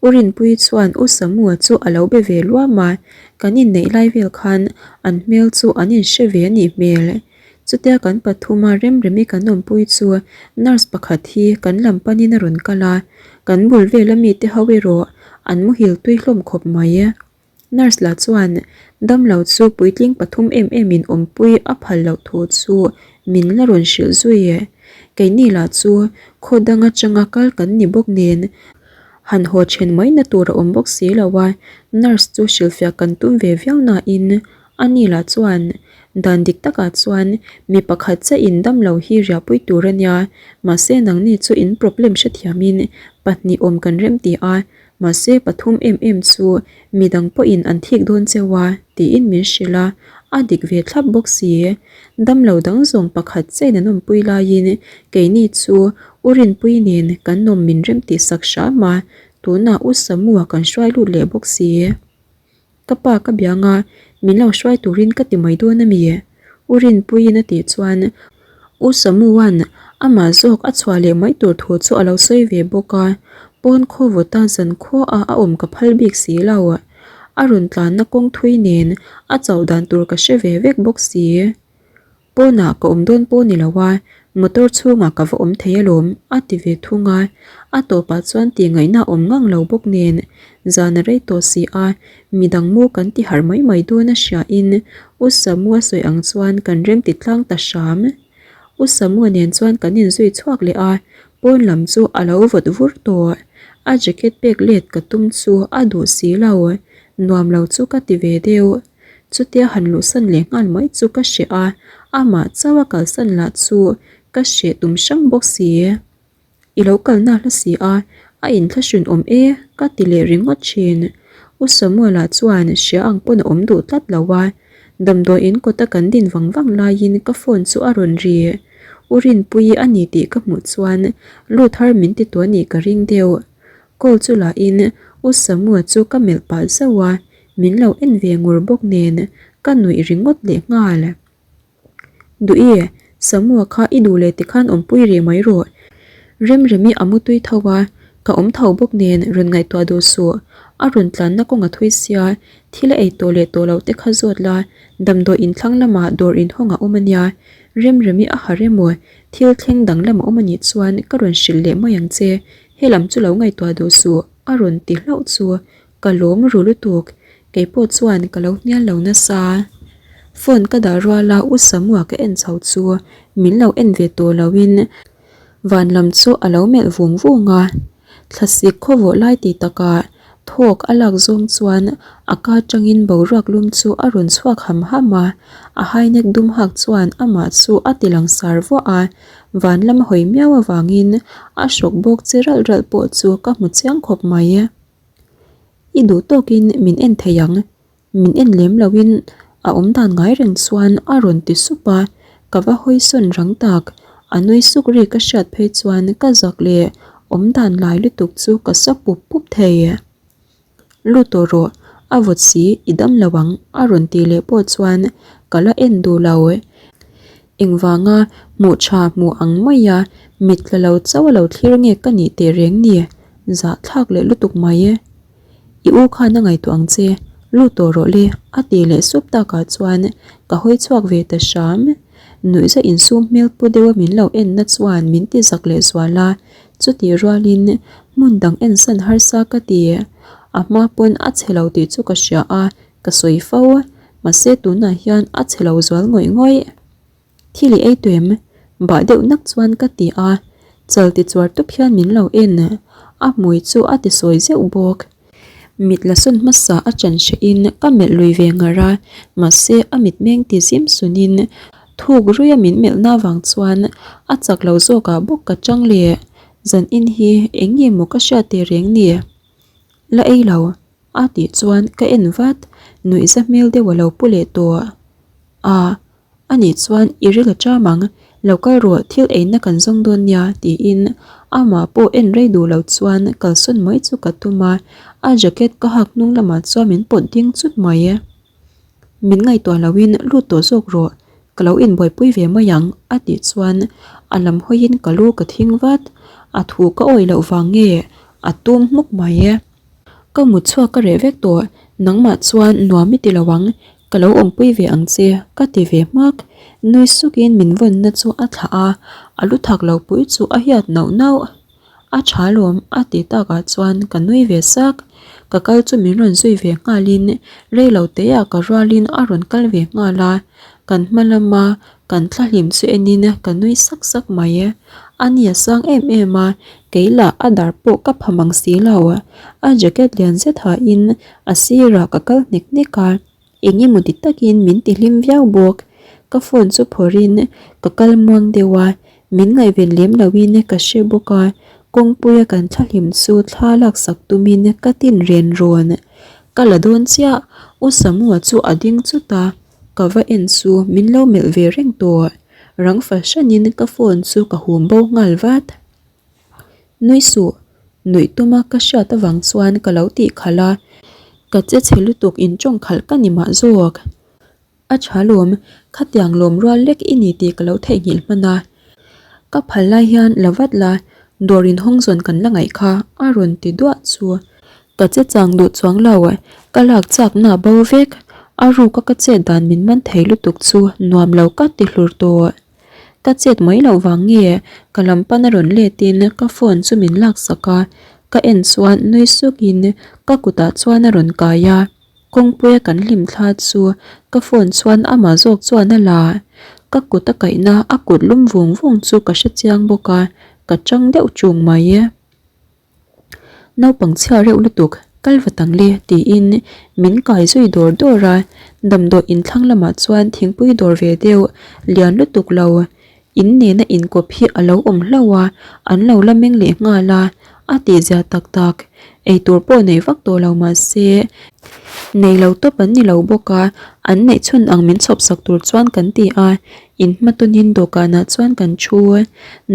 U Rinpuii chuan U Samua chu a lo be ve luam a, kan inneih lai vel khan an hmel chu an inhre ve a nih hmel. Chutia kan pathuma Remremi kan awmpui chu nurse pakhat hi kan lam panin a rawn kal a, kan bul vela mite ho erawh an muhil tui hlawm khawp mai. Nurse lah chuan damlo chu puitling pathum em emin awmpui a phal loh thu chu min la rawn hrilh zui. Keini lah chu khaw dang atanga kal kan ni bawk nen han haw then mai na tur a awm bawk si lo a, nurse chu hrilhfiah kan tum ve viau nain Ani lah chuan, Dan dik takah chuan mi pakhat che in dam lo hi riahpui tur a nia, mahse nangni chu in problem hrethiamin pahnih awm kan rem ti a, mahse pathum em em chu midang pawhin an thik dawn cheu a, tiin min hrilh a, a dik ve thlap bawk si. Dam lo dang zawng pakhat chein an awmpui laiin keini chu U Rinpui nen kan nawm min rem tih sak hram a, tunah U Samua kan hruai lut leh bawk si. Ka pa ka biang a, min lo hruai turin ka ti mai dawn a mi? U Rinpuiin a tih chuan U Samua'n amah zawk a chhuah leh mai tur thu chu a lo sawi ve bawk a, pawn khaw vawta zan khuaah a awm ka phal bik si lo. A rawn tlanna kawng thui nen a chauh dan tur ka hre ve vek bawk si. Pawnah ka awm dawn pawh ni lo a, motor chhungah ka va awm thei alawm, a ti ve thung a. A tawpah chuan tih ngaihna a awm ngang lo bawk nen, zan a rei tawh si a, midang mu kan ti harh mai mai dawn a hriain U Samua sawi ang chuan kan rem ti tlang ta hram. U Samua nen chuan kan inzui chhuak leh a, pawn lam chu a lo vawt vur tawh. A jacket pek let ka tum chu a duh si lo, nuam lo chu ka ti ve deuh. Chutia han luhsan leh nghal mai chu ka hreh a, amah chauh a kalsan lah chu ka hreh tum hrang bawk si. I lo kalna hla si a, a inthlahrun awm e ka ti leh ringawt thin. U Samuela chuan hria ang pawn a awm duh tlat lo a, damdawi in kawta kan din vang vang laiin ka phone chu a rawn ri. U Rinpuii a ni tih ka hmuh chuan lut har min ti tawh a nih ka ring deuh. Call chu la in U Samua chu ka melh pah zauh a, min lo en ve ngur bawk nen ka nuih ringawt leh nghal. Duh i, Samua kha i duh leh tikhan awmpui rih mai rawh. Remremi a mutui tho a, ka awm tho bawk nen rawn ngaihtuah duh suh. A rawn tlanna kawng a thui sia, thil a ei tawh leh tawh loh te kha zawt la, damdawi inthlang lamah dawr inhawng a awm a nia. Remremi a harh emaw, thil thleng danglam a awm a nih chuan ka rawn hrilh leh mai ang che. Helam chu lo ngaihtuah duh suh, a rawn ti hlauh chu. Ka lawm ru lutuk, keipawh chuan ka lo hnial lo nasa. Phone ka dah ruala U Samua ka en chho chu min lo en ve tawh loin van lam chu a lo melh vung vung a. Thlasik khawvawh lai tih takah thawk a lak zawng chuan a ka atangin boruak lum chu a rawn chhuak ham ham a, a hainek dum hak chuan amah chu a ti langsar vuah a, van lam hawi miau avangin a hrawk bawk che ralh ralh pawh chu ka hmu chiang khawp mai. I duh tawkin min en thei ang, Min en lem loin a awm dan ngai reng chuan a rawn ti sup a, ka va hawi sawn rang tak. A nui suk ri ka hriat phei chuan ka zak leh awm dan lai lutuk chu ka sa pup pup thei. Lut tawh rawh, a vawt si i dam lo ang a rawn tih leh pawh chuan ka la en duh lo. Engvanga hmuh tha hmuh ang maia mit tla lo chauh a lo thlir nge ka nih teh reng ni, zahthlak leh lutuk mai. I u khan a ngaihtuah ang che, lut tawh rawh le, a ti leh sup takah chuan ka hawi chhuak ve ta hram. Nuihza insum hmel pu deuha min lo enna chuan min ti zak leh zual a, chutih rualin hmun dang ensan harsa ka ti. A hma pawn a chhe lo tih chu ka hria a, ka sawi fo. Mahse tunah hian a chhe lo zual ngawih ngawih. Thil i ei tawh em? Bah deuh nak chuan ka ti a, chal ti chuar tup hian min lo en. A hmui chu a ti sawi zeuh bawk. Mit la sawn hmasa a chan hreh in ka melh lui ve ngar a, mahse a mitmeng ti zim sun in thuk ruia min melh na vang chuan a chak lo zawk ah bawk ka chang leh. Zan in hi eng nge maw ka hriat teh reng ni? La ei lo, a tih chuan ka en vat, nuihza hmel deuh a lo pu leh tawh. Aa. Anih chuan i ril a cham ang, lo kal rawh thil eina kan zawng dawn nia tiin amah pawh en rei duh lo chuan kalsawn mai chu ka tum a, a jacket ka hak hnung lamah chuan min pawt ding chut mai. Min ngaihtuah loin lut tawh zawk rawh, ka lo inbuaipui ve mai ang a tih chuan a lam hawiin ka lu ka thing vat, a thu ka awih loh vang nge a tum hmuk mai. Ka mut chhuak ka reh vek tawh, nangmah chuan nuam i ti lo ang, ka lo awmpui ve ang che, ka ti ve hmak. Nui sukin min vawnna chu a thlah a, a lu thak lo pui chu a hiat nauh nauh. A tha lawm a ti takah chuan ka nui ve sak. Ka kal chu min rawn zui ve nghalin rei lo teah ka rualin a rawn kal ve nghal a, kan hma lama Kan thlahlim chu enin ka nui sak sak mai. A ni a sang em em a, kei lah a dar pawh ka pha mang si lo. A jacket lian zet hahin a sirah ka kal hnek hnek a, eng emaw ti takin min ti hlim viau bawk. Ka phone chu phawrhin ka kal muang deuh a, min ngaihven lem loin ka hre bawk a, kawngpuia kan thlahlim chu thla laksak tumin ka tin ren rawn. Ka la dawn chiah, U Samua chu a ding chut a. Ka va en chu min lo melh ve reng tawh. Rang fahranin ka phone chu ka hum bo nghal vat. Nui suh, nuih tuma ka hriat avang chuan ka lo tih khalh a, ka che chhe lutuk in tawng khalh ka ni mah zawk. A tha lawm, khatiang lawm rual lek i ni tih ka lo theihnghilh hman a. Ka phal lai hian la vat la, dawr in hawng zawn kan la ngaih kha a rawn ti duah chu. Ka che chang duh chuang lo, ka lak chak na bo vek, a ruk a ka chet dan min man thei lutuk chu nuam lo ka ti hlur tawh. Ka chet mai loh vang nge ka lam pan a rawn let in ka phone chu min lak sak a, ka en chuan nui suk in ka kutah chuan a rawn kai a, kawngpuia kan hlim thla chu ka phone chuan amah zawk chuan a la, ka kut a kaihna a kut lum vung vung chu ka hre chiang bawk a, ka chang deuh chung mai. Naupang chhia reuh lutuk, kal vat ang le tiin min kai zui dawr dawr a, damdawi inthlang lamah chuan thingpui dawr ve deuh lian lutuk lo in nena inkawp hi a lo awm hlauh a, an lo la meng leh nghal a, a tihzia tak tak, eitur pawh nei vak tawh lo mahse nei lo tawp an ni lo bawk a, an neih chhun ang min chhawp sak tur chuan kan ti a. Inhmatawnin dawhkanah chuan kan thu.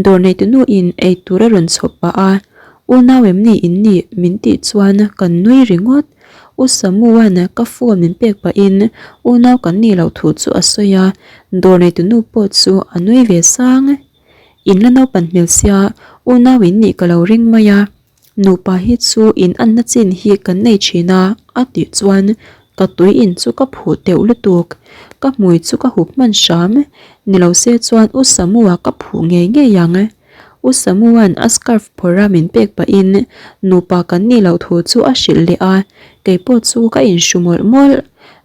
Dawr neitunu in ei tur a rawn chhawp pah a, Unau em ni in nih? min tih chuan kan nui ringawt. U Samuan ka phone min pek pahin unau kan nih loh thu chu a sawi a, dawr neitunu pawh chu a nui ve sang. In la naupan hmel sia unau in nih ka lo ring mai a. Nupa hi chu in anna chin hi kan nei thin a, a tih chuan ka tui in chu ka phuh teuh lutuk. Ka hmui chu ka hup hman hram, ni lo se chuan U Samua ka phuh ngei ngei ang. U Samua'n a scarf phawrh a min pek pahin nupa kan nih loh thu chu a hrilh leh a, keipawh chu ka inhru mawlh mawlh.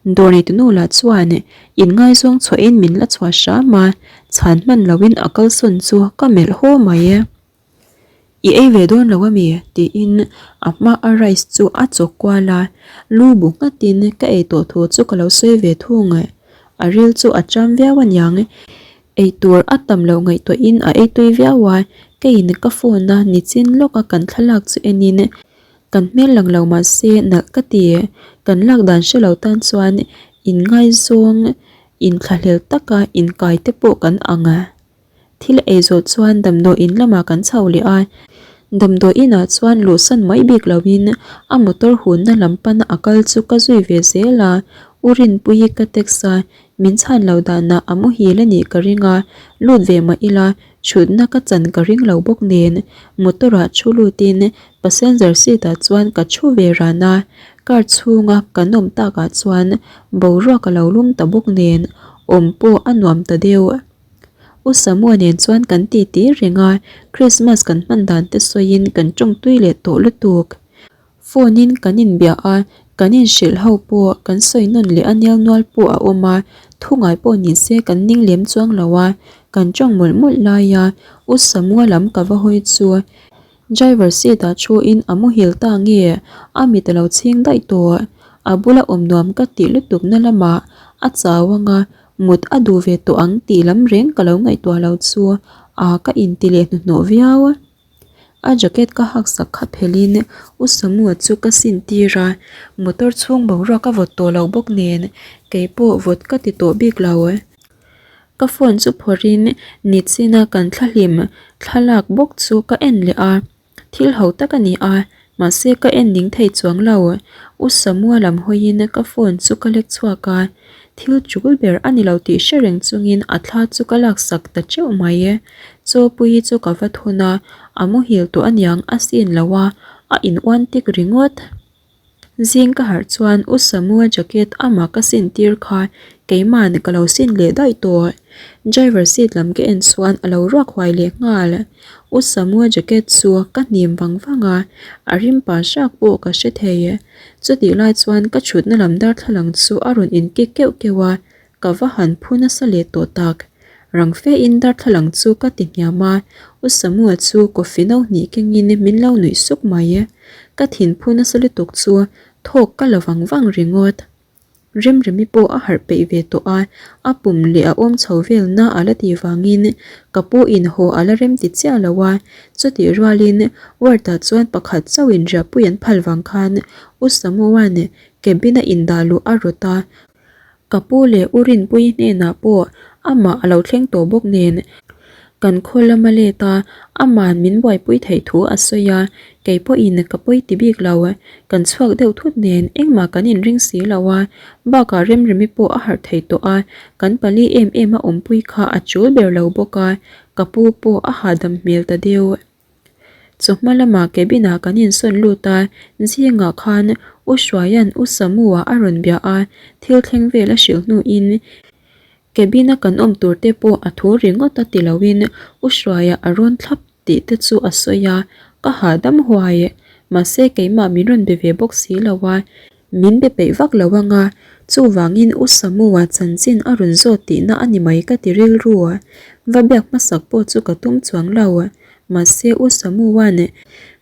Dawr neitunu lah chuan inngaizawng chhuahin min la chhuah hram a, chhan hman loin a kalsawn chu ka melh haw mai. I ei ve dawn lo ami? tiin a hma a rice chu a chawk kual a, lu bu nghatin ka ei tawh thu chu ka lo sawi ve thung. A ril chu a cham viau aniang, eitur a tam loh ngaihtuahin a ei tui viau a, keiin ka phone a nichin lawka kan thlalak chu enin kan hmel lang lo mah se nalh ka ti, kan lak dan hre lo tan chuan inngaizawng inthlahlel taka inkai te pawh kan ang. Thil ei zawh chuan damdawiin lamah kan chho leh a, damdawiin ah chuan luhsan mai bik loin a motor hunna lam pana a kal chu ka zui ve zel a, U Rinpuii ka text a, min chhan lo danah a muhil a nih ka ring a, lut ve mah ila thutna ka chan ka ring lo bawk nen motor ah thu lutin passenger seat ah chuan ka thu ve ran a, car chhunga kan awm takah chuan boruak a lo lum ta bawk nen awm pawh a nuam ta deuh. U Samua nen chuan kan titi reng a, Christmas kan hman dan te sawiin kan tawngtui leh tawh lutuk. Phone in kan inbia a, kan inhrilh ho pawh kan sawi nawn leh a nel nual pawh a awm a, thu ngai pawh ni se kan ning lem chuang lo a, kan tawng mawlh mawlh lai a, U Samua lam ka va hawi chu Driver seat ah thu in a muhil ta nge a mit a lo chhing daih tawh, a bula awm nuam ka tih lutuk na lamah a chau anga Mut a duh ve tawh ang tih lam reng ka lo ngaihtuah lo chu a ka inti leh hnuhnawh viau. A jacket ka hak sak kha phelhin U Samua chu ka sin tir a, motor chhung boruak a vawt tawh lo bawk nen keipawh vawt ka ti tawh bik lo. Ka phone chu phawrhin nichina kan thlahlim thlalak bawk chu ka en leh a. Thil ho tak a ni a, mahse ka en ning thei chuang lo. U Samua lam hawiin ka phone chu ka lek chhuak a, thil tul ber a ni lo tih hre reng chungin a thla chu ka laksak ta teuh mai. Chawpuii chu ka va thun a, a muhil tawh aniang a sin lo a, a in uan tik ringawt. Zing ka harh chuan U Samua jacket amah ka sin tir kha keima'n ka lo sin leh daih tawh. Driver seat lam ka en chuan a lo ruak huai leh nghal. U Samua jacket chu ka hnim vang vang a, a rim pa hrak pawh ka hre thei. Chutih lai chuan ka thutna lam darthlalang chu a rawn inkik keuh keuh a, Ka va han phu nasa leh tawh tak. Rang fe in darthlalang chu ka ti hniam a, U Samua chu coffee no hnih kengin min lo nuih suk mai. Ka thin phu nasa lutuk chu thawk ka la vang vang ringawt. Remremi pawh a harh peih ve tawh a, a pum leh a awm chho vel na a la tih vangin ka pu in haw a la rem ti chiah lo a, chutih rualin ward ah chuan pakhat chauh in riahpui an phal vang khan U Samua'n cabin a indah luh a rawt a, Ka pu leh U Rinpuii hnenah pawh amah a lo thleng tawh bawk nen kan khaw lama let a, ama'n min buaipui theih thu a sawi a, kei pawhin ka pawi ti bik lo. Kan chhuak deuh thut nen engmah kan inring si lo a, bakah Remremi pawh a harh thei tawh a, kan pali em em a awmpui kha a chul ber lo bawk a, ka pu pawh a hahdam hmel ta deuh. Chawhma lamah cabin ah kan insawn lut a, zingah khan U Hruaia'n U Samu-a a rawn bia a, thil thleng vel a hrilh hnuin cabin a kan awm tur te pawh a thu ringawt a ti loin U Hruaia a rawn thlap tih te chu a sawi a, ka hahdam huai. Mahse keimah min rawn be ve bawk si lo a, Min be peih vak lo anga, chuvangin U Samua chanchin a rawn zawt tihna a ni mai ka ti rilru. Va biak hmasak pawh chu ka tum chuang lo. Mahse U Samua'n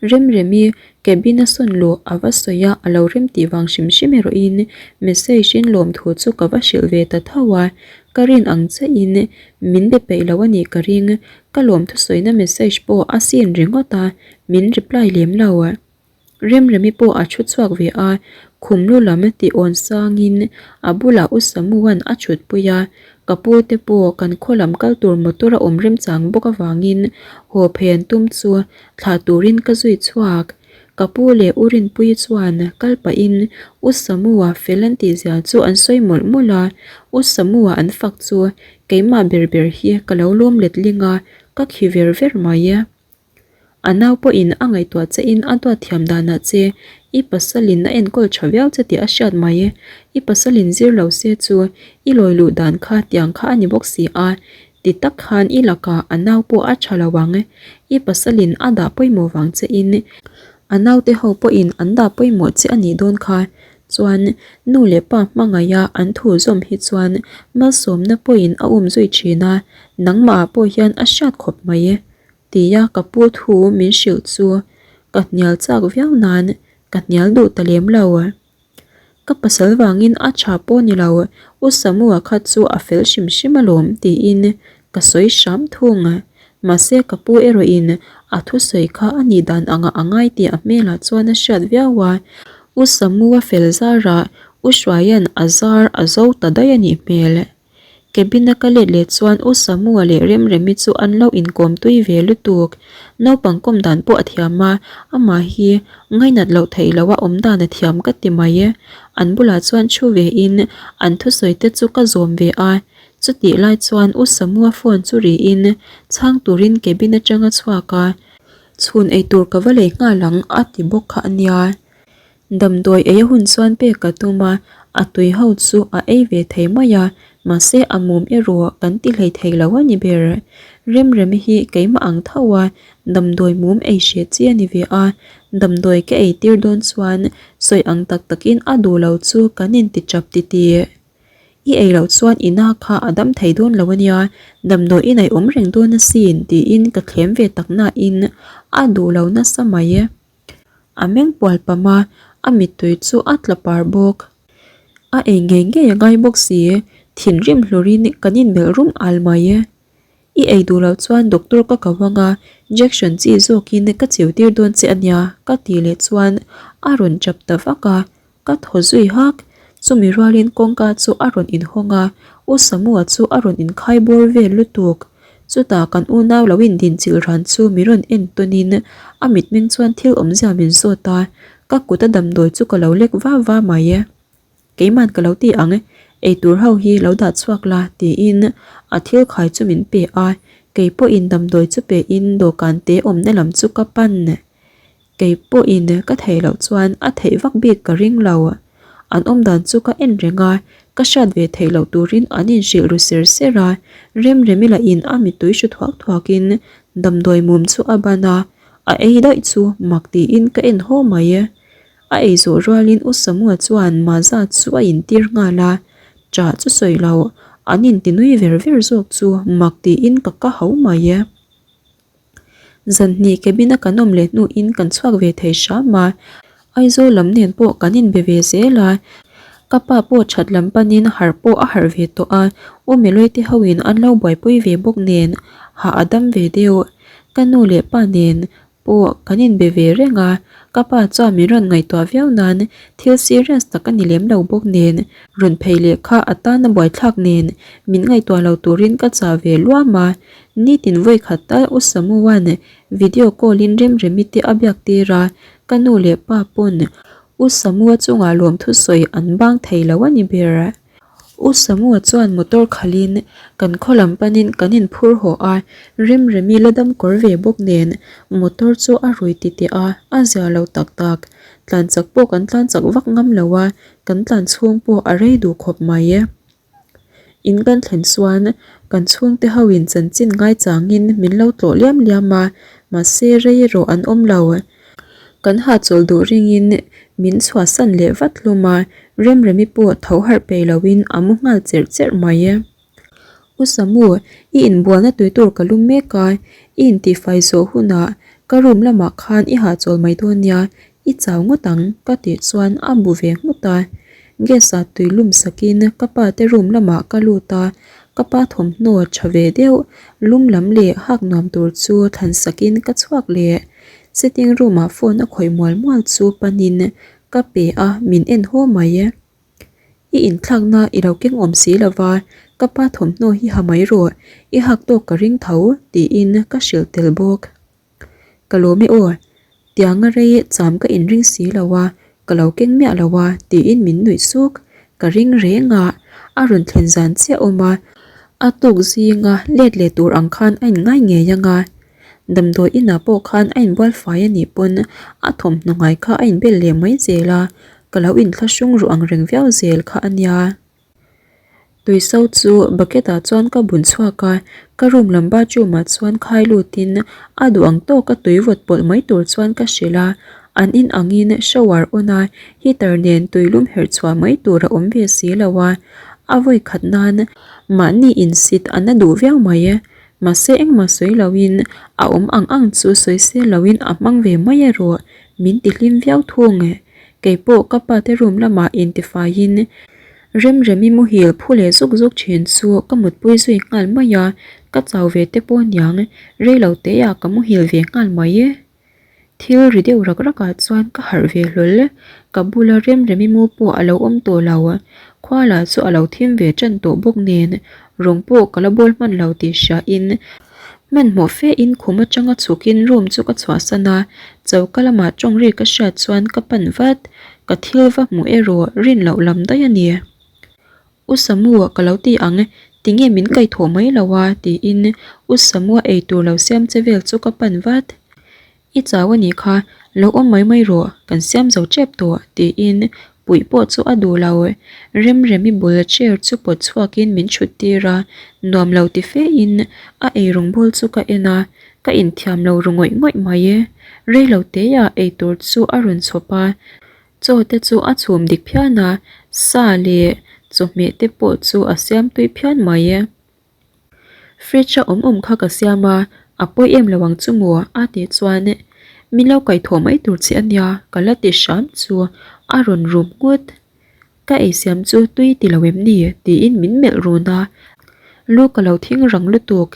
Remremi cabin a sawn luh a va sawi a, a lo rem tih vang hrim hrim erawhin message in lawmthu chu ka va hrilh ve ta tho a, ka rin ang chiahin min be peih lo a nih ka ring. Ka lawmthu sawina message pawh a seen ringawt a, min reply lem lo. Remremi pawh a thu chhuak ve a, khum lu lam ti awn sangin a bulah U Samua'n a thutpui a, ka pu te pawh kan khaw lam kal tur motor a awm remchang bawk avangin haw phei an tum chu thlah turin ka zui chhuak. Ka pu leh U Rinpuii chuan kal pahin U Samua fel an tih zia chu an sawi mawlh mawlh a, U Samua an fak chu keimah ber ber hi ka lo lawm letling a, ka khi ver ver mai. A nau pawhin a ngaihtuah che in a duat thiam danah che i pasalin a enkawl tha viau che tih a hriat mai. I pasalin zir lo se chu i lawi luh dan kha tiang kha a ni bawk si a, ti tak khan i lakah a nau pawh a tha lo ang. I pasalin a dah pawimawh vang che in a naute ho pawhin an dah pawimawh che a nih dawn kha. Chuan nu leh pa hmangaiha an thu zawm hi chuan malsawmna pawhin a umzui thin a, nangmahah pawh hian a hriat khawp mai tia ka pu thu min hrilh chu ka hnial chak viau nan ka hnial duh ta lem lo. Ka pasal vangin a tha pawh ni lo, U Samua kha chu a fel hrim hrim alawm tiin ka sawi hram thung. Mahse ka pu erawhin a thusawi kha a nih dan angah a ngai tih a hmelah chuan a hriat viau a. U Samua fel zarah U Hruaia'n a zar a zo ta daih a nih hmel. Cabin a ka let leh chuan U Samua leh Remremi chu an lo inkawm tui ve lutuk. Naupang kawm dan pawh a thiam a, amah hi ngainat loh theih loh a awm dan a thiam ka ti mai. An bulah chuan thu ve in an thusawi te chu ka zawm ve a. Chutih lai chuan U Samua phone chu ri in chhang turin cabin atang a chhuak a, chhun eitur ka va lei nghal ang a ti bawk kha a nia. Damdawi ei a hun chuan pek ka tum a, a tui ho chu a ei ve thei mai a, mahse a mum erawh kan ti hlei thei lo a ni ber. Remremi hi keimah ang tho a, damdawi mum ei hreh chi a ni ve a, damdawi ka ei tir dawn chuan sawi ang tak takin a duh lo chu kan inti chap titih. I ei loh chuan i na kha a dam thei dawn lo a nia, damdawi i nei awm reng dawn asin tiin ka thlem ve tak nain a duh lo nasa mai. A meng pual pam a, a mittui chu a tla par bawk. A ei ngei ngei a ngai bawk si, thinrim hlurin kan inmelh rum al mai. I ei duh loh chuan doctor ka ko ang a, injection chi zawkin ka chiu tir dawn che a nia ka tih leh chuan a rawn chap ta vak a, Ka thaw zui hak. Chumi rualin kawngka chu a rawn inhawng a, U Samua chu a rawn inkhai bawr vel lutuk. Chutah kan unau lo indin chilh ran chu mi rawn en tawnin a mitmeng chuan thil awmzia min zawt a, ka kut a damdawi chu ka lo lek va va mai. Keiman ka lo ti ang, eitur ho hi lo dah chhuak la tiin a thil khai chu min pe a, kei pawhin damdawi chu pein dawhkan te awmna lam chu ka pan. Kei pawhin ka theih loh chuan a theih vak bik ka ring lo. An awm dan chu ka en reng a, ka hriat ve theih loh turin an inhrilh ru ser ser a. Remremi lahin a mittui hru thuak thuakin damdawi mum chu a ban a, a ei daih chu mak tiin ka en haw mai. A ei zawh rualin U Samua chuan Maza chu a intir nghal a, ṭah chu sawi lo, an intinui ver ver zawk chu mak tiin ka ka ho mai. Zanhnih cabin a kan awm leh hnuin kan chhuak ve thei hram a, Aizawl lam nen pawh kan inbe ve zel a, ka pa pawh that lam panin harh pawh a harh ve tawh a, U Meloi te hoin an lo buaipui ve bawk nen hah a dam ve deuh. Ka nu leh pa nen pawh kan inbe ve reng a, ka pa chuan min rawn ngaihtuah viau nan thil serious tak a ni lem lo bawk nen rawn phei leh kha a tana buaithlak nen min ngaihtuah lo turin ka chah ve luam a, Nitin vawi khat tal U Samua'n video call in Remremi te a biak tir a, ka nu leh pa pawn U Samua chungah lawmthu sawi an bang thei lo a ni ber. U Samua chuan motor khalhin kan khaw lam panin kan inphur haw a, Remremi la dam kawr ve bawk nen motor chu a rui titeh a, a zia lo tak tak. Tlan chak pawh kan tlan chak vak ngam lo a, kan tlan chhung pawh a rei duh khawp mai. In kan thlen chuan kan chhungte ho in chanchin ngaichangin min lo tlawh liam liam a, mahse rei erawh an awm lo. Kan hahchawlh duh ringin min chhuahsan leh vat hlawm a, Remremi pawh tho harh peih loin a mu nghal cherh cherh mai. U Samu, i inbualna tui tur ka lum mek a, i intihfai zawh hunah ka room lamah khan i hahchawl mai dawn nia, I chau ngawt ang ka tih chuan a bu ve nghut a. Gas ah tui lum sakin ka pa te room lamah ka lut a, ka pa thawmhnaw tha ve deuh lum lam leh hak nuam tur chu thlan sakin ka chhuak leh. Sitting room ah phone a khawih mual mual chu panin ka pe a min en haw mai. I inthlakna i lo keng awm si lova, ka pa thawmhnaw hi ha mai rawh, i hak tawk ka ring tho tiin ka hrilh tel bawk. Ka lawm e aw, tianga rei cham ka inring si lo a, ka lo keng miah lo a tiin min nuih suk. Ka ring reng a, a rawn thlen zan chiah awm a, a tuk zinga let leh tur ang khan a inngai ngei ang a. Damdawi inah pawh khan a inbual fai a nih pawn a thawmhnaw ngai kha a inbel leh mai zel a, ka lo inthlahrung ruh ang reng viau zel kha a nia. Tuiso chu bucket ah chuan ka bun chhuak a, ka room lam bathroom ah chuan khai lutin a duh ang tawk a tui vawt pawlh mai tur chuan ka hrilh a, An in angin shower on a, heater nen tuilum herh chhuah mai tur a awm ve si lo a, a vawi khat nan mahni insit a na duh viau mai. Mahse engmah sawi loin a awm ang ang chu sawi sel loin a hmang ve mai erawh min ti hlim viau thung. Kei pawh ka pa te room lamah intifaiin Remremi muhil phu leh zuk zuk thin chu ka mutpui zui nghal mai a, ka chau ve te pawh niang rei lo teah ka muhil ve nghal mai. Thil ri deuh rak rak ah chuan ka harh ve hlawl. Ka bula Remremi mu pawh a lo awm tawh lo. Khua lah chu a lo thim ve tan tawh bawk nen rawng pawh ka la bawl hman lo tih hria in hmanhmawh fe in khum atanga chhuk in room chu ka chhuahsan a, choka lamah tawng ri ka hriat chuan ka pan vat. Ka thil va hmuh erawh rin loh lam daih a ni. U Samu ka lo ti ang, tinge min kaihthawh mai lo a? tiin U Samua eitur lo siam che vel chu ka pan vat. I chau a nih kha, lo awm mai mai rawh, kan siam zo tep tawh tiin puih pawh chu a duh lo. Remremi bul chair chu pawt chhuakin min thut tir a, nuam lo ti fe in a eirawng bawl chu ka en a, ka inthiam lo ru ngawih ngawih mai. Rei lo teah eitur chu a rawn chhawp a, Chaw te chu a chhum dik phian a, sa leh chawhmeh te pawh chu a siam tui phian mai. Fridge a awm awm kha ka siam a, a pawi em lo ang chu maw? a tih chuan min lo kaihthawh mai tur che a nia ka la ti hram chu a rawn rum nghut. Ka eisiam chu tui ti lo em ni? tiin min melh run a, lu ka lo thing rang lutuk.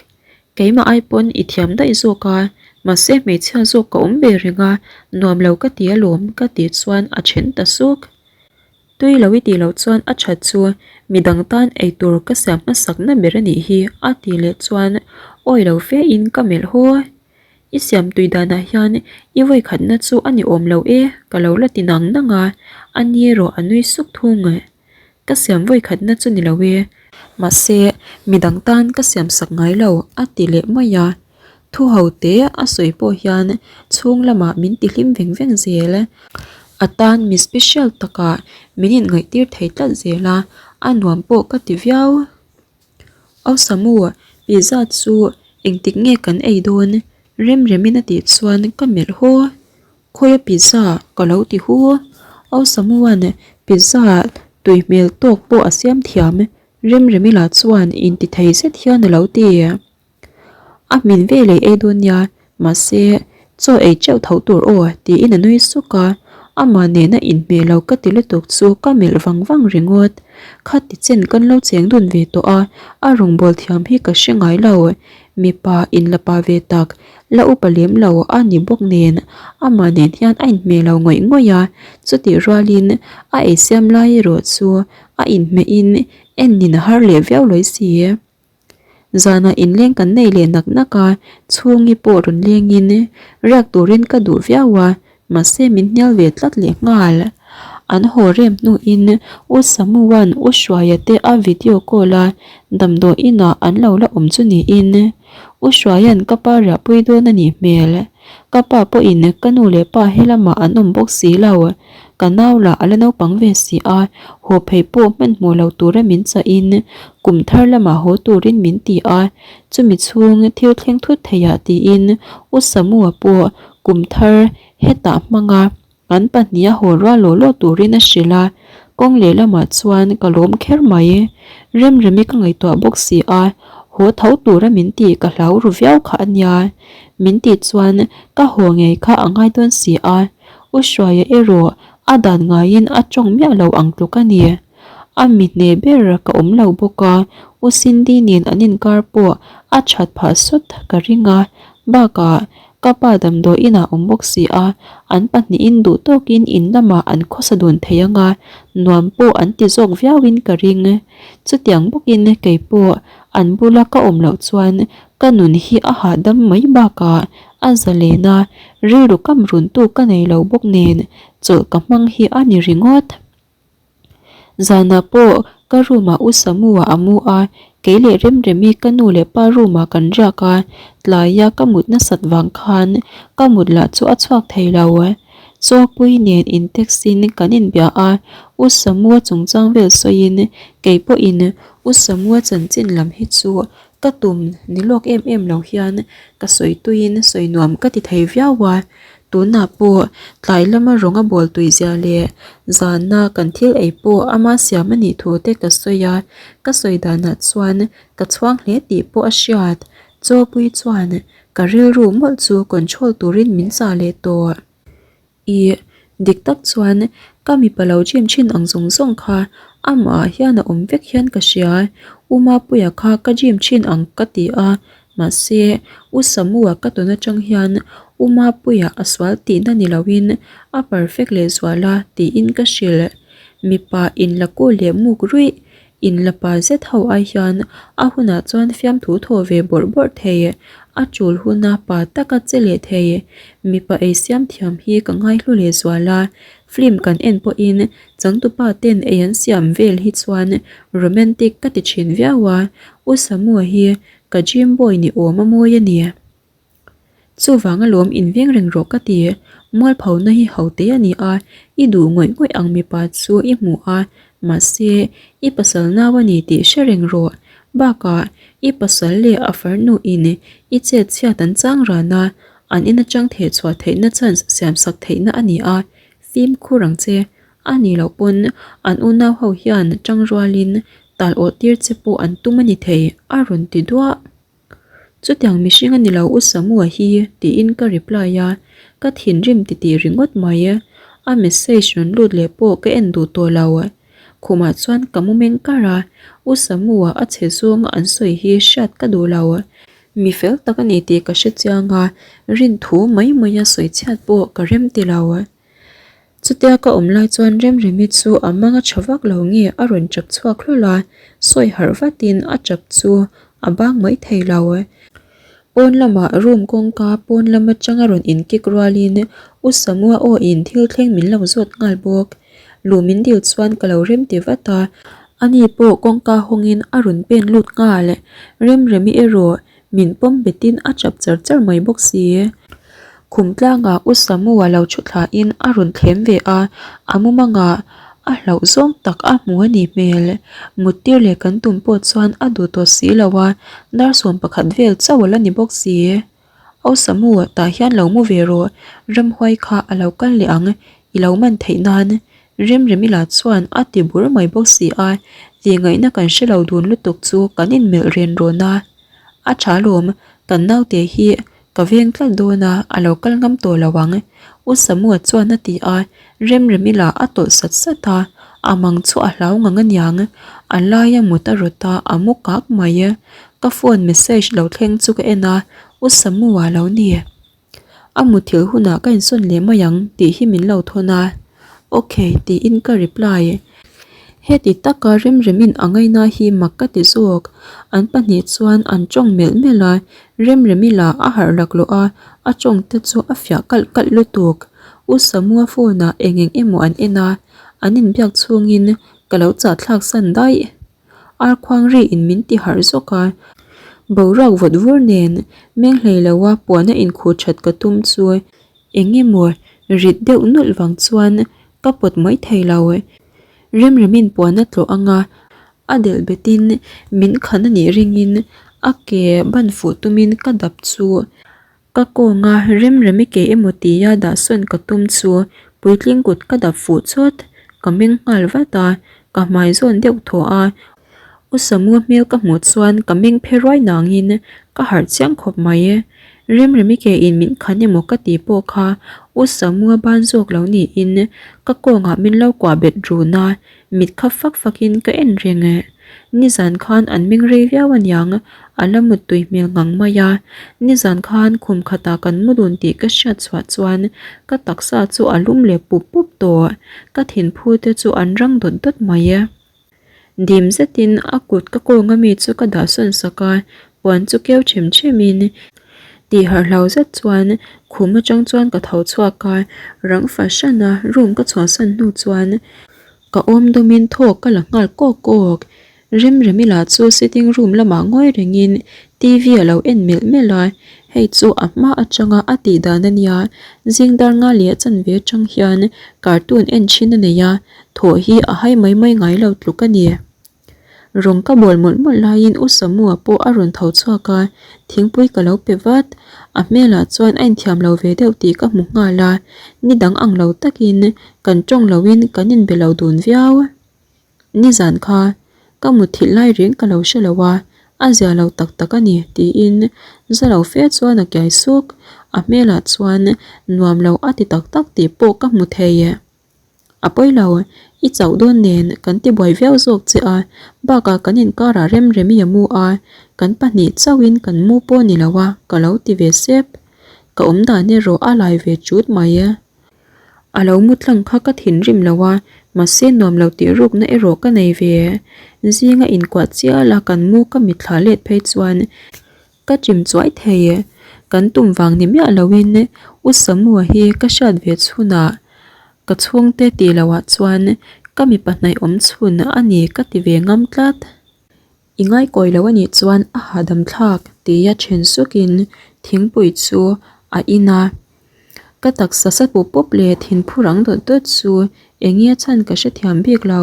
Keimah ai pawn i thiam daih zawk a, mahse hmeichhia zawk ka awm ve reng a, nuam lo ka ti alawm ka tih chuan a then ta suk. Tui lo i tih loh chuan a that chu midang tan eitur ka siam hmasak na ber a nih hi a tih leh chuan awi lo fe in ka melh haw. I siam tui danah hian i vawikhatna chu a ni awm lo e ka lo la ti nang nang a, a ni erawh a nui suk thung. Ka siam vawikhatna chu ni lo e. Mahse, midang tan ka siam sak ngai lo, a ti leh mai a. Thu ho te a sawi pawh hian chhung lamah min ti hlim veng veng zel. A tan mi special takah min inngaihtir thei tlat zel a, a nuam pawh ka ti viau. Au Samu, pizza chu engtik nge kan ei dawn? Remremin a tih chuan ka melh haw. Khawia pizza ka lo ti hu. Au Samuan pizza tui hmel tawk pawh a siam thiam. Remremi lah chuan inti thei zet hian a lo ti. A hmin veleh ei dawn nia, mahse chaw ei teuh tho tur aw tiin a nui suk a. Amah nena inhmeh lo ka ti lutuk chu ka melh vang vang ringawt. Khati chen kan lo cheng dun ve tawh a, a rawngbâwl thiam hi ka hre ngai lo. Mipa inlapa ve tak La upa lem lo a ni bawk nen amah nen hian a inhmeh lo ngawih ngawih a, chutih rualin a eisiam lai erawh chu a inhmehin en nin a har leh viau lawi si. Zanah inleng kan nei leh nak nak a, chhungi pawh rawn lengin riak turin ka duh viau a, Mahse min hnial ve tlat leh nghal. An haw rem hnuin U Samua'n U Hruaia te a video call a, damdawi inah an lo la awm chu niin. U Hruaia'n ka pa riahpui dawn a nih hmel. Ka pa pawhin ka nu leh pa helamah an awm bawk si lo. Ka nau lah a la naupang ve si a, haw phei pawh hmanhmawh lo tura min chahin kum thar lamah haw turin min ti a, chumi chhung thil thleng thut theiah tiin U Samua pawh Kum thar hetah hmanga an pahniha haw rual law law turin a hrilh a, kawng lehlamah chuan ka lawm kher mai. Remremi ka ngaihtuah bawk si a, haw tho tura min tih ka hlau ru viau kha a nia. Min tih chuan ka haw ngei kha a ngai dawn si a, U Hruaia erawh a dan ngaiin a tawng miah lo ang tluk a ni. A mi hne ber ka awm lo bawk a, U Cindy nen an inkar pawh a that phah sawt ka ring a, bakah Ka pa damdawi inah awm bawk si a, an pahnihin duh tawkin in lamah an khawsa dun thei ang a, nuam pawh an ti zawk viauin ka ring. Chutiang bawkin kei pawh an bula ka awm loh chuan ka nun hi a hahdam mai bakah a zalen a, rilru kam runtu ka nei lo bawk nen chawlh ka hmang hi a ni ringawt. Zanah pawh ka room ah U Samu-a a mu a, kei leh Remremi ka nu leh pa room ah kan riak a, tlaia ka mut nasat vang khan ka mut lah chu a chhuak thei lo. Chawpui nen in text in kan inbia a, U Samu-a chungchang vel sawiin kei pawhin U Samu-a chanchin lam hi chu ka tum ni lawk em em lo hian ka sawi tuiin sawi nuam ka ti thei viau a. Tunah pawh tlai lama rawng a bawl tui zia leh zana kan thil ei pawh ama siam a nih thu te ka sawi a, ka sawi danah chuan ka chhuang hle tih pawh a hriat. Chawpui chuan ka rilru mawlh chu control turin min chah leh tawh. Ih, dik tak chuan ka mipa lo gym thin ang zawng zawng kha amah ah hian a awm vek hian ka hria. U Mapuia kha ka gym thin ang ka ti a, mahse U Samua ka tawn atang hian U Mapuia a sual tihna ni loin a perfect leh zual a tiin ka hrilh. Mipa inla kul leh muk ruih Inla pa zet ho ai hian a hunah chuan fiamthu thaw ve bawrh bawrh thei, a tul huna pa taka che leh thei. Mipa ei siam thiam hi ka ngaihlu leh zual a, film kan en pawhin changtupa ten ei an siam vel hi chuan romantic ka ti thin viau a, U Samua hi ka dream boy ni awm a mawi a ni. Chuvang alawm inveng reng rawh ka ti, mualphona hi ho te a ni a, i duh ngawih ngawih ang mipa chu i hmu a, mahse i pasal nau a ni tih hre reng rawh. Bakah i pasal leh a farnu in i chet chhiat an chang ran a, an in atang theh chhuah theihna chance siam sak theihna a ni a, fimkhur ang che. A nih loh pawn an unau ho hian tangrualin tal awh tir che pawh an tum a ni thei a rawn ti duah. Chutiang mihring a ni lo U Samua hi tiin ka reply a, ka thinrim titih ringawt mai. A message rawn lut leh pawh ka en duh tawh lo. Khumah chuan ka mu meng kar a, U Samua a chhe zawng an sawi hi hriat ka duh lo. Mi fel tak a ni tih ka hre chiang a, rin thu mai mai a sawi chhiat pawh ka rem ti lo. Chutia ka awm lai chuan Remremi chu a mang a tha vak lo nge a rawn tap chhuak hlawl a, sawi harh vatin a tap chu a bang mai thei lo. Pawn lamah room kawngka pawn lam atanga rawn inkik rualin U Samua aw in thil thleng min lo zawt nghal bawk. Luh min dil chuan ka lo rem ti vat a, ani pawh kawngka hawngin a rawn pen lut nghal. Remremi erawh Min pawm betin a chap char char mai bawk si. Khum tlangah U Samua lo thu thlain a rawn thlem ve a, a mumangah a hlauh zawng tak a hmu a nih hmel. Muttir leh kan tum pawh chuan a duh tawh si lo a, dar 11 vel chauh a la ni bawk si. U Samu, tah hian lo mu ve rawh, ramhuai kha a lo kal leh ang, i lo man theih nan. Remremila chuan a ti bur mai bawk si a, tih ngaihna kan hre lo dun lutuk chu kan inmelh ren rawn a. A tha lawm, kan naute hi ka veng tlat dawn a, a lo kal ngam tawh lo ang, U Samua chuan a ti a, Remremila a tawlh sat sat a, a mang chu a hlau ngang aniang, a laia mut a rawt a, a mu kak mai. Ka phone message lo thleng chu ka en a, U Samua lo ni. A muthilh hunah ka insawn leh mai ang tih hi min lo thawn a, Ok tiin ka reply. Heti taka Remremin a ngaina hi mak ka ti zawk. An pahnih chuan an tawng melh melh a, Remremi lah a harh laklawh a, a tawng te chu a fiah kalh kalh lutuk. U Samua phone ah eng eng emaw an en a, an inbiak chhungin ka lo chahthlak san daih. Ar khuang ri in min ti harh zawk a, boruak vawt vur nen meng hlei lo a puan a inkhuh that ka tum chu eng emaw rit deuh nawlh vang chuan ka pawt mai thei lo. Remremin puan a tlawh ang a, a delh betin min khan a nih ringin a ke ban fuh tumin ka dap chu Ka kawnga Remremi kei emaw tia dahsawn ka tum chu puitling kut ka dap fuh chawt, ka meng nghal vat a, ka hmai zawn deuh thaw a, U Samua hmel ka hmuh chuan ka meng phe ruai nangin ka harh chiang khawp mai. Remremi keiin min khan emaw ka ti pawh kha U Samua ban zawk lo niin ka kawngah min lo kuah bet run a, Mit kha fak fakin ka en reng e. Nizan khan an meng rei viau aniang, a la muttui hmel ngang mai a. Nizan khan khum khatah kan mu dun tih ka hriat chhuah chuan ka taksa chu a lum leh pup pup tawh. Ka thinphu te chu an rang dawt dawt mai e. Dim zetin a kut ka kawnga mi chu ka dahsawn sak a, puan chu keu them themin tih harh hlau zet chuan khum atang chuan ka tho chhuak a, rang fahran a room ka chhuahsan hnu chuan Ka awm dawmin thawk ka la nghal kawk kawk. Remremi lah chu sitting room lamah ngawi rengin TV a lo en melh melh a, hei chu a hma atanga a tih dan a nia, zing dar nga leh chanve atang hian cartoon en thin a nei a, thawh hi a hai mai mai ngai lo tluk a ni. Rawng ka bawl mawlh mawlh laiin U Samua pawh a rawn tho chhuak a, thingpui ka lo pe vat. A hmelah chuan a inthiam lo ve deuh tih ka hmu nghal a, ni dang ang lo takin kan tawng loin kan inbe lo dun viau. Nizan kha ka mutthilh lai reng ka lo hre lo a, a zia lo tak tak a ni tiin za lo fe chuan a kiai suk. A hmelah chuan nuam lo a ti tak tak tih pawh ka hmu thei. A pawi lo, i chauh dawn nen kan ti buai viau zawk che a, bakah kan inkarah rem rem i a mu a, kan pahnih chauhin kan mu pawh ni lo a ka lo ti ve sep. Ka awm dan erawh a lai ve chut mai. A lo mu tlang kha ka thinrim lo a, mahse nuam lo tih rukna erawh ka nei ve. Zinga inkuah chial a kan mu ka mitthla let phei chuan Ka chim chuai thei e. Kan tum vang ni miah loin U Samua hi ka hriat ve chhunah ka chhungte tih loah chuan ka mipa hnaih awm chhun a ni ka ti ve ngam tlat. I ngaikawi lo a nih chuan a hahdam thlak tia then sukin thingpui chu a in a. Ka taksa sa pup pup leh thinphu rang dawt dawt chu eng nge chhan ka hrethiam bik lo.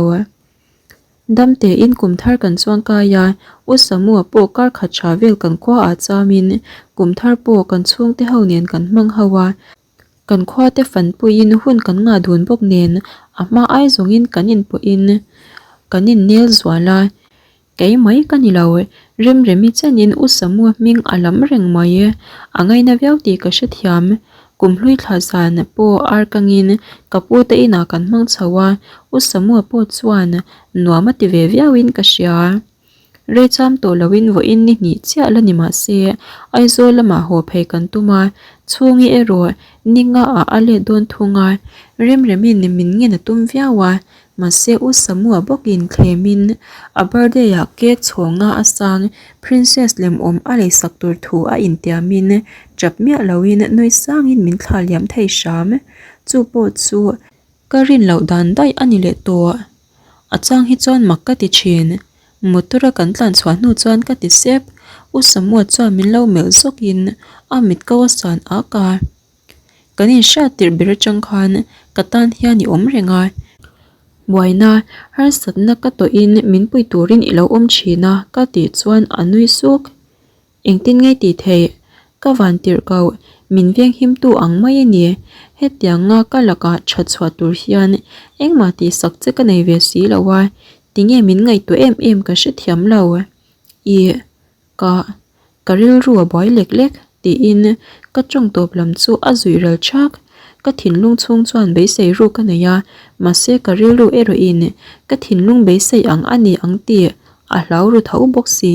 Dam tein kum thar kan chuang kai a, U Samua pawh kar khat tha vel kan khua ah chamin kum thar pawh kan chhungte ho nen kan hmang ho a, kan khua te fan puiin hun kan ngah dun bawk nen a hma ai zawngin kan inpawhin kan innel zual a, kei mai ka ni lo, Remremi chenin U Samua hming a lam reng mai, a ngaina viau tih ka hrethiam. Kumhlui thla zan pawh ar kangin ka pu te inah kan hmang chho a, U Samua pawh chuan nuam a ti ve viauin ka hria. Rei cham tawh loin vawiin ni hnih chiah la ni mah se, Aizawl lamah haw phei kan tum a, chhungi erawh ni nga ah a let dawn thung a, Remremin min ngen a tum viau a, Mahse U Samua bawkin thlemin a birthday ah cake chhawnga a sang princess lem awm a leisak tur thu a intiamin tap miah loin nui sangin min thla liam thei hram. Chu pawh chu ka rin loh dan daih a ni leh tawh. A chang hi chuan mak ka ti thin. Motor a kan tlan chhuah hnu chuan ka ti sep. U Samua chuan min lo melh zawkin a mit ko a san ak a. Kan inhriat tirh ber atang khan ka tan hian i awm reng a, buaina harsatna ka tawhin min pui turin i lo awm thin a ka tih chuan a nui suk. Engtin nge tih theih? Ka van tirh koh, min venghimtu ang mai a ni. Hetianga ka lakah that chhuah tur hian engmah tihsak che ka nei ve si lo a, tinge min ngaihtuah em em ka hrethiam lo. Ih. Ka, ka rilru a buai lek lek, tiin ka tawng tawp lam chu a zuih ral thak. Ka thinlung chhung chuan beisei ruk ka nei a, mahse ka rilru erawhin ka thinlung beisei ang a ni ang tih a hlau ru tho bawk si.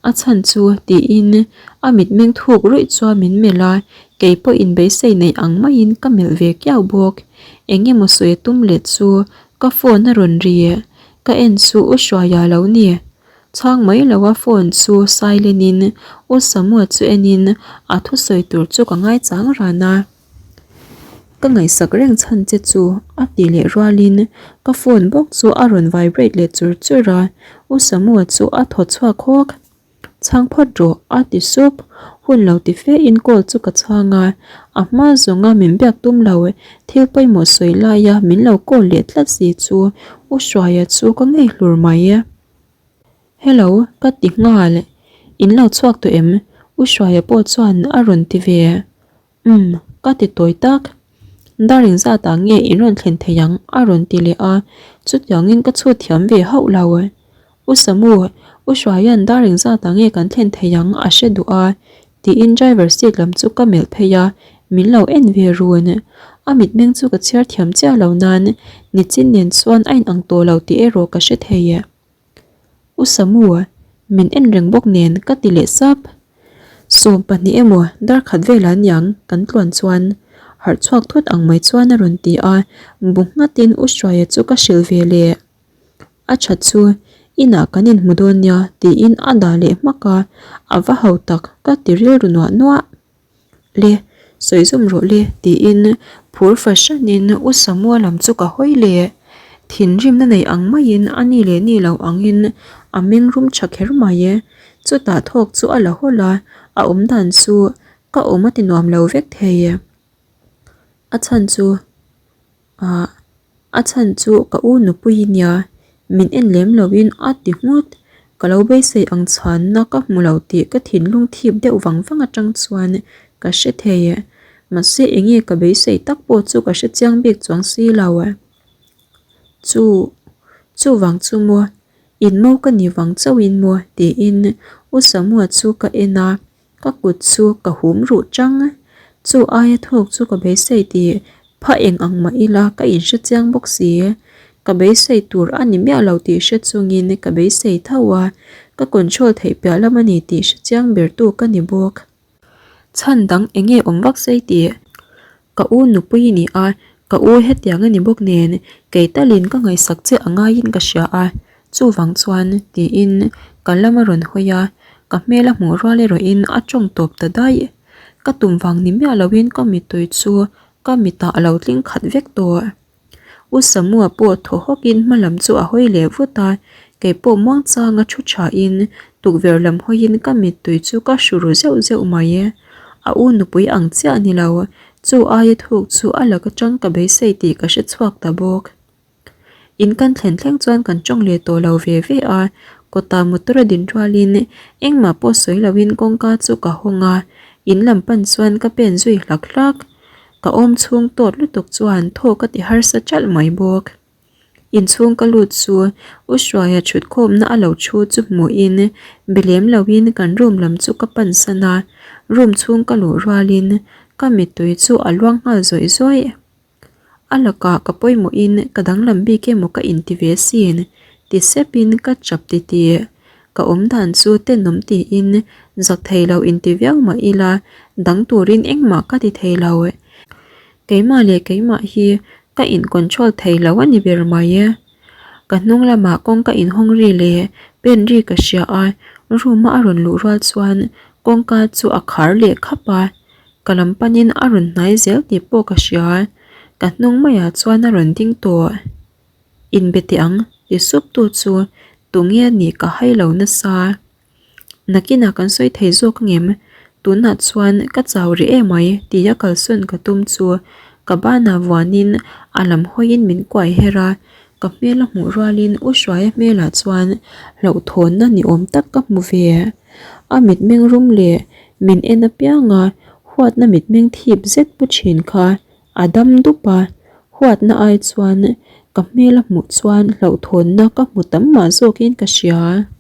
A chhan chu, tiin a mitmeng thuk ruih chuan min melh a, kei pawhin beisei nei ang maiin ka melh ve kiau bawk. Eng emaw sawi a tum let chu ka phone a rawn ri. Ka en chu U Hruaia lo ni. Chhang mai lo a phone chu silent in U Samua chu en in a thusawi tur chu ka ngaichang ran a. Ka ngaihsak reng chhan che chu a ti leh rual in ka phone bawk chu a rawn vibrate leh chur chur a, U Samua chu a thaw chhuak hawk. Chhang phawt rawh a ti sup. Hun lo ti fe in call chu ka chhang a, a hma zawnga min biak tum lo thil pawimawh sawi laia min lo call leh tlat si chu U Hruaia chu ka ngei hlur mai. Hello, ka ti nghal. In lo chhuak tawh em? U Hruaia pawh chuan a rawn ti ve. Umm, ka ti tawi tak. Dar engzatah nge in rawn thlen thei ang? a rawn ti leh a, chutiangin ka chhut thiam ve hauh lo. U Samu, U Hruaia'n dar engzatah nge kan thlen thei ang a hre duh a, tiin driver seat lam chu ka melh phei a, min lo en ve run. A mitmeng chu ka chhiar thiam chiah lo nan nichin nen chuan a inang tawh lo tih erawh ka hre thei. U Samu, min en reng bawk nen ka ti leh sap. 12 emaw dar khat velah aniang kan tluan chuan harh chhuak thut ang mai chuan a rawn ti a, bu nghatin U Hruaia chu ka hrilh ve leh. A that chu inah kan inhmu dawn nia tiin a dah leh hmak a, a va ho tak ka ti rilru nuah nuah. Le, sawi zawm rawh le tiin phur fahranin U Samua lam chu ka hawi leh. Thinrimna nei ang maiin a ni leh ni lo angin a meng rum tha kher mai. Chutah thawk chu a la hawlh a, a awm dan chu ka awm a ti nuam lo vek thei. A chhan chu. Ah, a chhan chu ka u nupui nia. Min en lem loin a ti nghut. Ka lo beisei ang chhanna ka hmu lo tih ka thinlung thip deuh vang vang atang chuan ka hre thei. Mahse enge ka beisei tak pawh chu ka hre chiang bik chuang si lo. Chu, chuvang chu maw, in mo ka ni vang chauhin maw tiin U Samua chu ka en a. Ka kut chu ka hum ruh chang. Chu aia thawk chu ka beisei tih pha eng ang mah ila ka inhre chiang bawk si. Ka beisei tur a ni miah lo tih hre chungin ka beisei tho a, ka control theih piah lam a ni tih hre chiang bertu ka ni bawk. Chhan dang eng nge awm vak sei tih Ka u nupui i ni a, ka u hetiang a ni bawk nen kei talin ka ngaihsak che a ngaiin ka hria a, chuvang chuan tiin ka lam a rawn hawi a, ka hmel a hmuh rual erawhin a tawng tawp ta daih. Ka tum vang ni miah loin ka mittui chu ka mitah a lo tling khat vek tawh. U Samua pawh thaw hawkin hma lam chu a hawi leh vut a, kei pawh muangchanga thu thain tukverh lam hawiin ka mittui chu ka hru ru zeuh zeuh mai. A u nupui ang chiah ni lo, chu aia thuk chu a lak atang ka beisei tih ka hre chhuak ta bawk. In kan thlen thleng chuan kan tawng leh tawh lo ve ve a, kawtah motor a din rualin engmah pawh sawi loin kawngka chu ka hawng a, in lam pan chuan ka pen zui hlak hlak. Ka awm chhung tawt lutuk chuan thaw ka ti harsa ṭalh mai bawk. Inchhung ka lut chu U Hruaia ṭhutkhawmna a lo ṭhu chu hmuhin be lem loin kan room lam chu ka pan san a, room chhung ka luh rualin ka mittui chu a luang nghal zawih zawih. A lakah ka pawimawhin ka danglam bik emaw ka inti ve sin ti sepin ka chap titih. Ka awm dan chu tenawm tiin zak thei lo inti viau mah ila dang turin engmah ka ti thei lo. Keimah leh keimah hi ka in control thei lo a ni ber mai. Ka hnung lamah kawngka inhawng ri leh pen ri ka hria a, room a a rawn luh rual chuan kawngka chu a khar leh khap a. Ka lam panin a rawn hnai zel tih pawh ka hria, ka hnung maiah chuan a rawn ding tawh. Inbe teh ang ti sup tu chu tunge a nih ka hai lo nasa. Nakinah kan sawi thei zawk angem? Tunah chuan ka chau rih em mai tia kalsawn ka tum chu ka banah vuanin a lam hawiin min kuai her a, ka hmel a hmuh rualin U Hruaia hmelah chuan hlauhthawnna ni awm tak ka hmu ve. A mitmeng rum leh min en apianga huatna mitmeng thip zet pu thin kha a dam dup a, huatna ai chuan ka hmel a hmuh chuan hlauhthawnna ka hmu tam mah zawkin ka hria.